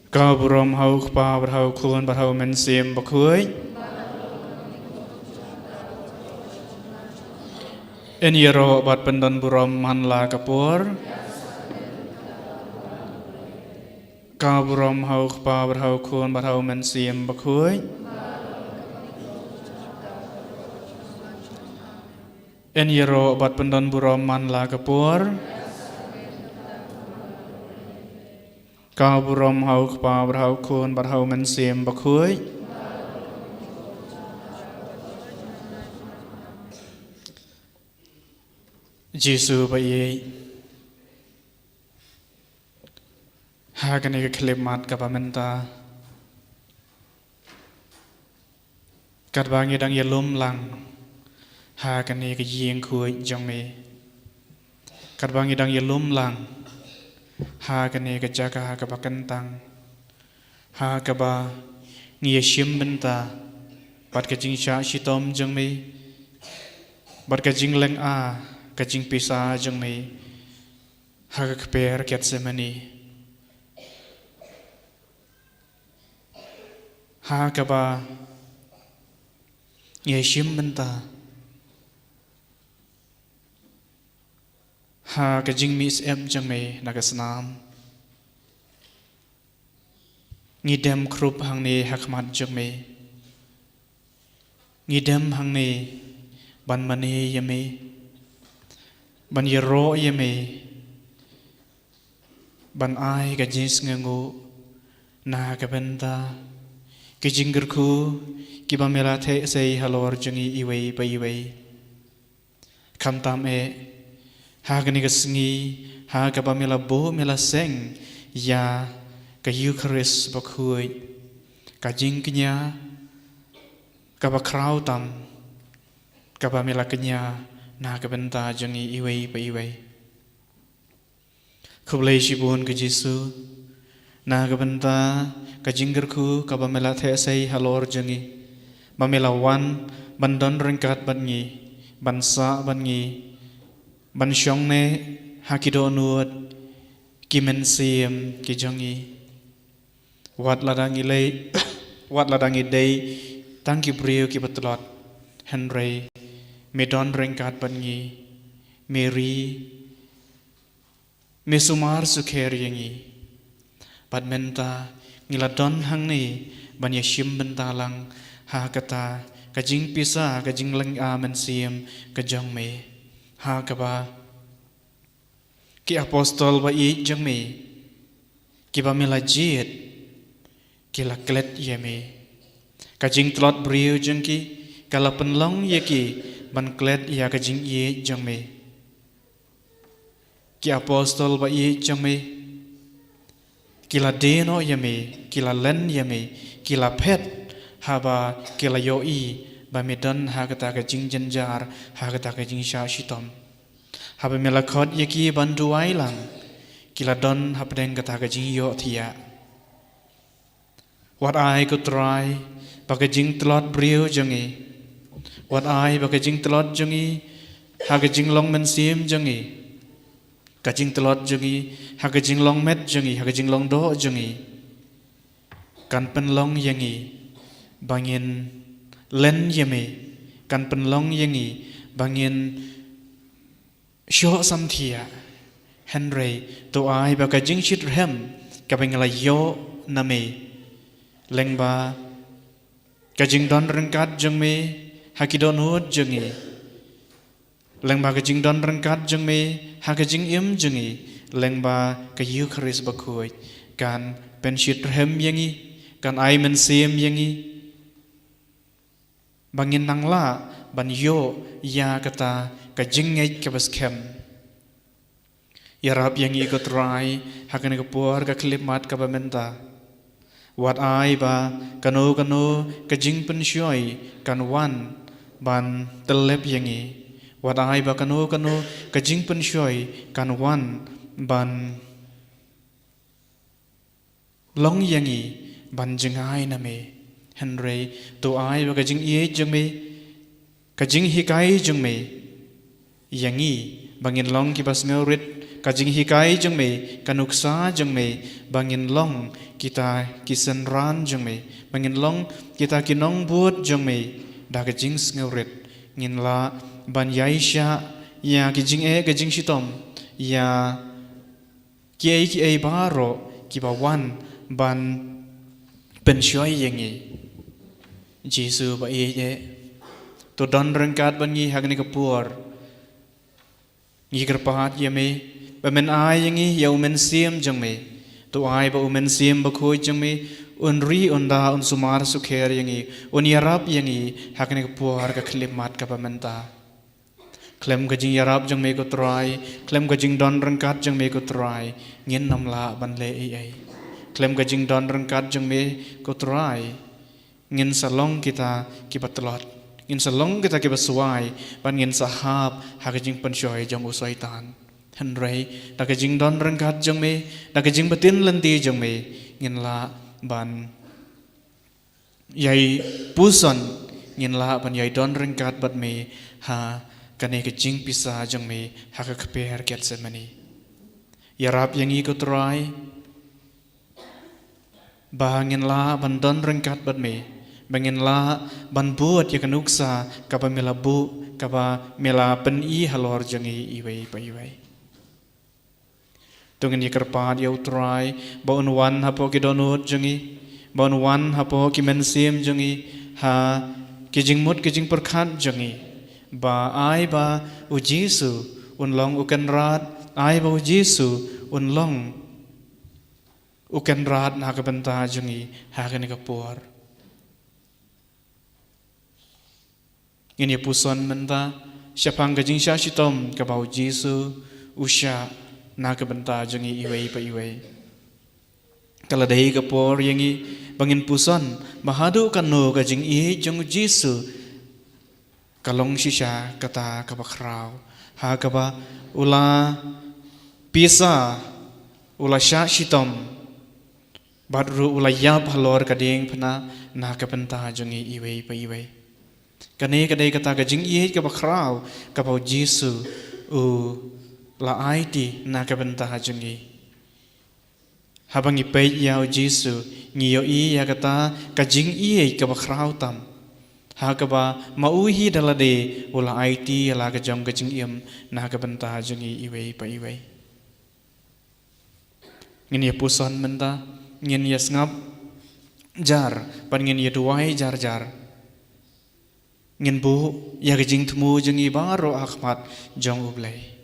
Ka burom ha u Kpa bad ha u Khun bad ha u Mynsiem Bakhuid. Yn ïaroh bad pyndon burom man la ka por. Ka burom ha u Kpa bad ha u Khun bad ha u Mynsiem Bakhuid. Yn ïaroh bad pyndon burom man la ka por. Ka burom ha u Kpa bad ha u Khun bad ha u Mynsiem Bakhuid. Jisu ba ïeit. Ha kane ka khyllipmat kaba mynta, katba ngi dang ïalum lang ha kane ka ïing khuid jong me, katba ngi dang ïalum lang ha kane ka jaka kaba kyntang, ha kaba ngi ïashim bynta bad ka jingshah shitom jong me, bad ka jinglynga, ka jingpisa jong me ha ka kper Gethsemane, ha kaba ngi ïashim bynta ha ka jingmih syep jong me na ka snam. Ngi dem khrup hangne ha khmat jong me. Ngi dem hangne ban mane ïa me, ban ïaroh ïa me, ban ai ka jingsngewnguh na ka bynta ki jingkyrkhu kiba me la theh sei halor jong ngi iwei pa iwei. Khamtam eh, ha kane ka sngi, ha kaba me la buh, me la seng ïa ka Eukharist bakhuid, ka jingkñia kaba khraw tam kaba me la kñia na ka bynta jong ngi iwei pa iwei. Khublei shibun ko Jisu na ka bynta ka jingkyrkhu kaba me la theh sei halor jong ngi, ba me la wan ban don ryngkat bad ngi, ban sah bad ngi, ban shong ne ha ki dohnud ki mynsiem ki jong ngi. Wat lada ngi leh, wat lada ngi dei tang ki briew kiba tlot, hynrei me don ryngkat bad ngi. Meri, me sumar sukher ïa ngi. Bad mynta ngi la don hangne ban ïashim bynta lang ha kata ka jingpisa, ka jinglynga mynsiem ka jong me, ha kaba ki apostol ba ïeit jong me, kiba me la jied, ki la klet ïa me. Ka jingtlot briew jong ki ka la pynlong ïa ki ban klet ïa ka jingïeit jong me. Ki apostol ba ïeit jong me, ki la die noh ïa me, ki la len ïa me, ki la phet, haba ki la ïohi ba me don ha kata ka jingjynjar, ha kata ka jingshah shitom. Haba me la khot ïa ki ban duwai lang, ki la don hapdeng kata ka jingïohthiah. Wat ai ko Trai ba ka jingtlot briew jong ngi, wat ai ba ka jingtlot jong ngi ha ka jinglong mynsiem jong ngi, ka jingtlot jong ngi ha ka jinglong met jong ngi, ha ka jinglong doh jong ngi, kan pynlong ïa ngi ba ngin len ïa me, kan pynlong ïa ngi ba ngin shoh samthiah. Hynrei to ai ba ka jingshitrhem kaba ngi la ïoh na me, lyngba ka jingdon ryngkat jong me ha ki dohnud jong ngi, lyngba ka jingdon ryngkat jong me ha ka jingim jong ngi, lyngba ka Eukharist bakhuid, kan pynshitrhem ïa ngi, kan ai mynsiem ïa ngi, ba ngin nang lah ban ïoh ïa kata ka jingngeit kaba skhem. Ïarap ïa ngi ko Trai ha kane ka por, ka khyllipmat kaba mynta. Wat ai ba kano kano ka jingpynshoi kan wan ban tyllep ïa ngi. Wat ai ba kano kano ka jingpynshoi kan wan ban long ïa ngi ban jngai na me. Hynrei to ai ba ka jingïeit jong me, ka jinghikai jong me ïa ngi, ba ngin long kiba sngewrit, ka jinghikai jong me, ka nuksa jong me, ba ngin long kita ki synran jong me, ba ngin long kita ki nongbud jong me da ka jingsngewrit. Ngin lah ban ïaishah ïa ki jingeh, ka jingshitom, ïa kiei kiei baroh kiba wan ban pynshoi ïa ngi. Jisu ba ïeit eh, to don ryngkat bad ngi ha kane ka por, Ngi kyrpad ïa me ba men ai ïa ngi ïa u Mynsiem jong me. To ai ba u Mynsiem Bakhuid jong me un ri, un da, un sumar sukher ïa ngi, un ïarap ïa ngi ha kane ka por ka khyllipmat kaba mynta. Khlem ka jingïarap jong me ko Trai, khlem ka jingdon ryngkat jong me ko Trai, ngin nym lah ban leh ei ei. Khlem ka jingdon ryngkat jong me ko Trai, ngin sa long kita kiba tlot, ngin sa long kita kiba swai, bad ngin sa hap ha ka jingpynshoi jong u Soitan. Hynrei da ka jingdon ryngkat jong me, da ka jingbtin lynti jong me, ngin lah ban ïai puson, ngin lah ban ïai don ryngkat bad me ha kane ka jingpisa jong me ha ka kper Gethsemane. Ïarap ïa ngi ko Trai ba ngin lah ban don ryngkat bad me, ba ngin lah ban bud ïa ka nuksa kaba me la buh, kaba me la pyni halor jong ngi iwei pa iwei. To ngin ïa kyrpad ïa u Trai ba un wan hapoh ki dohnud jong ngi, ba un wan hapoh ki mynsiem jong ngi, ha ki jingmut ki jingpyrkhat jong ngi, ba ai ba u Jisu un long u Kynrad, ai ba u Jisu un long u Kynrad na ka bynta jong ngi ha kane ka por. Ngin ïa puson mynta shaphang ka jingshah shitom kaba u Jisu u shah na ka bynta jong ngi iwei pa iwei. Ka la dei ka por ïa ngi ba ngin puson ba haduh katno ka jingïeit jong u Jisu ka long shisha kata kaba khraw, ha kaba u la pisa, u la shah shitom, bad ruh u la ïap halor ka diengphna na ka bynta jong ngi iwei pa iwei. Kane ka dei kata ka jingïeit kaba khraw kaba u Jisu u la aiti na ka bynta jong ngi. Haba ngi peit ïa u Jisu, ngi ïohi ïa kata ka jingïeit kaba khraw tam, ha kaba ma u hi da lade u la aiti ïa la ka jong ka jingim na ka bynta jong ngi iwei pa iwei. Ngin ïa puson mynta, ngin ïa sngap jar, bad ngin ïa duwai jar jar. Ngin buh ïa ka jingthmu jong ngi baroh ha khmat jong u Blei.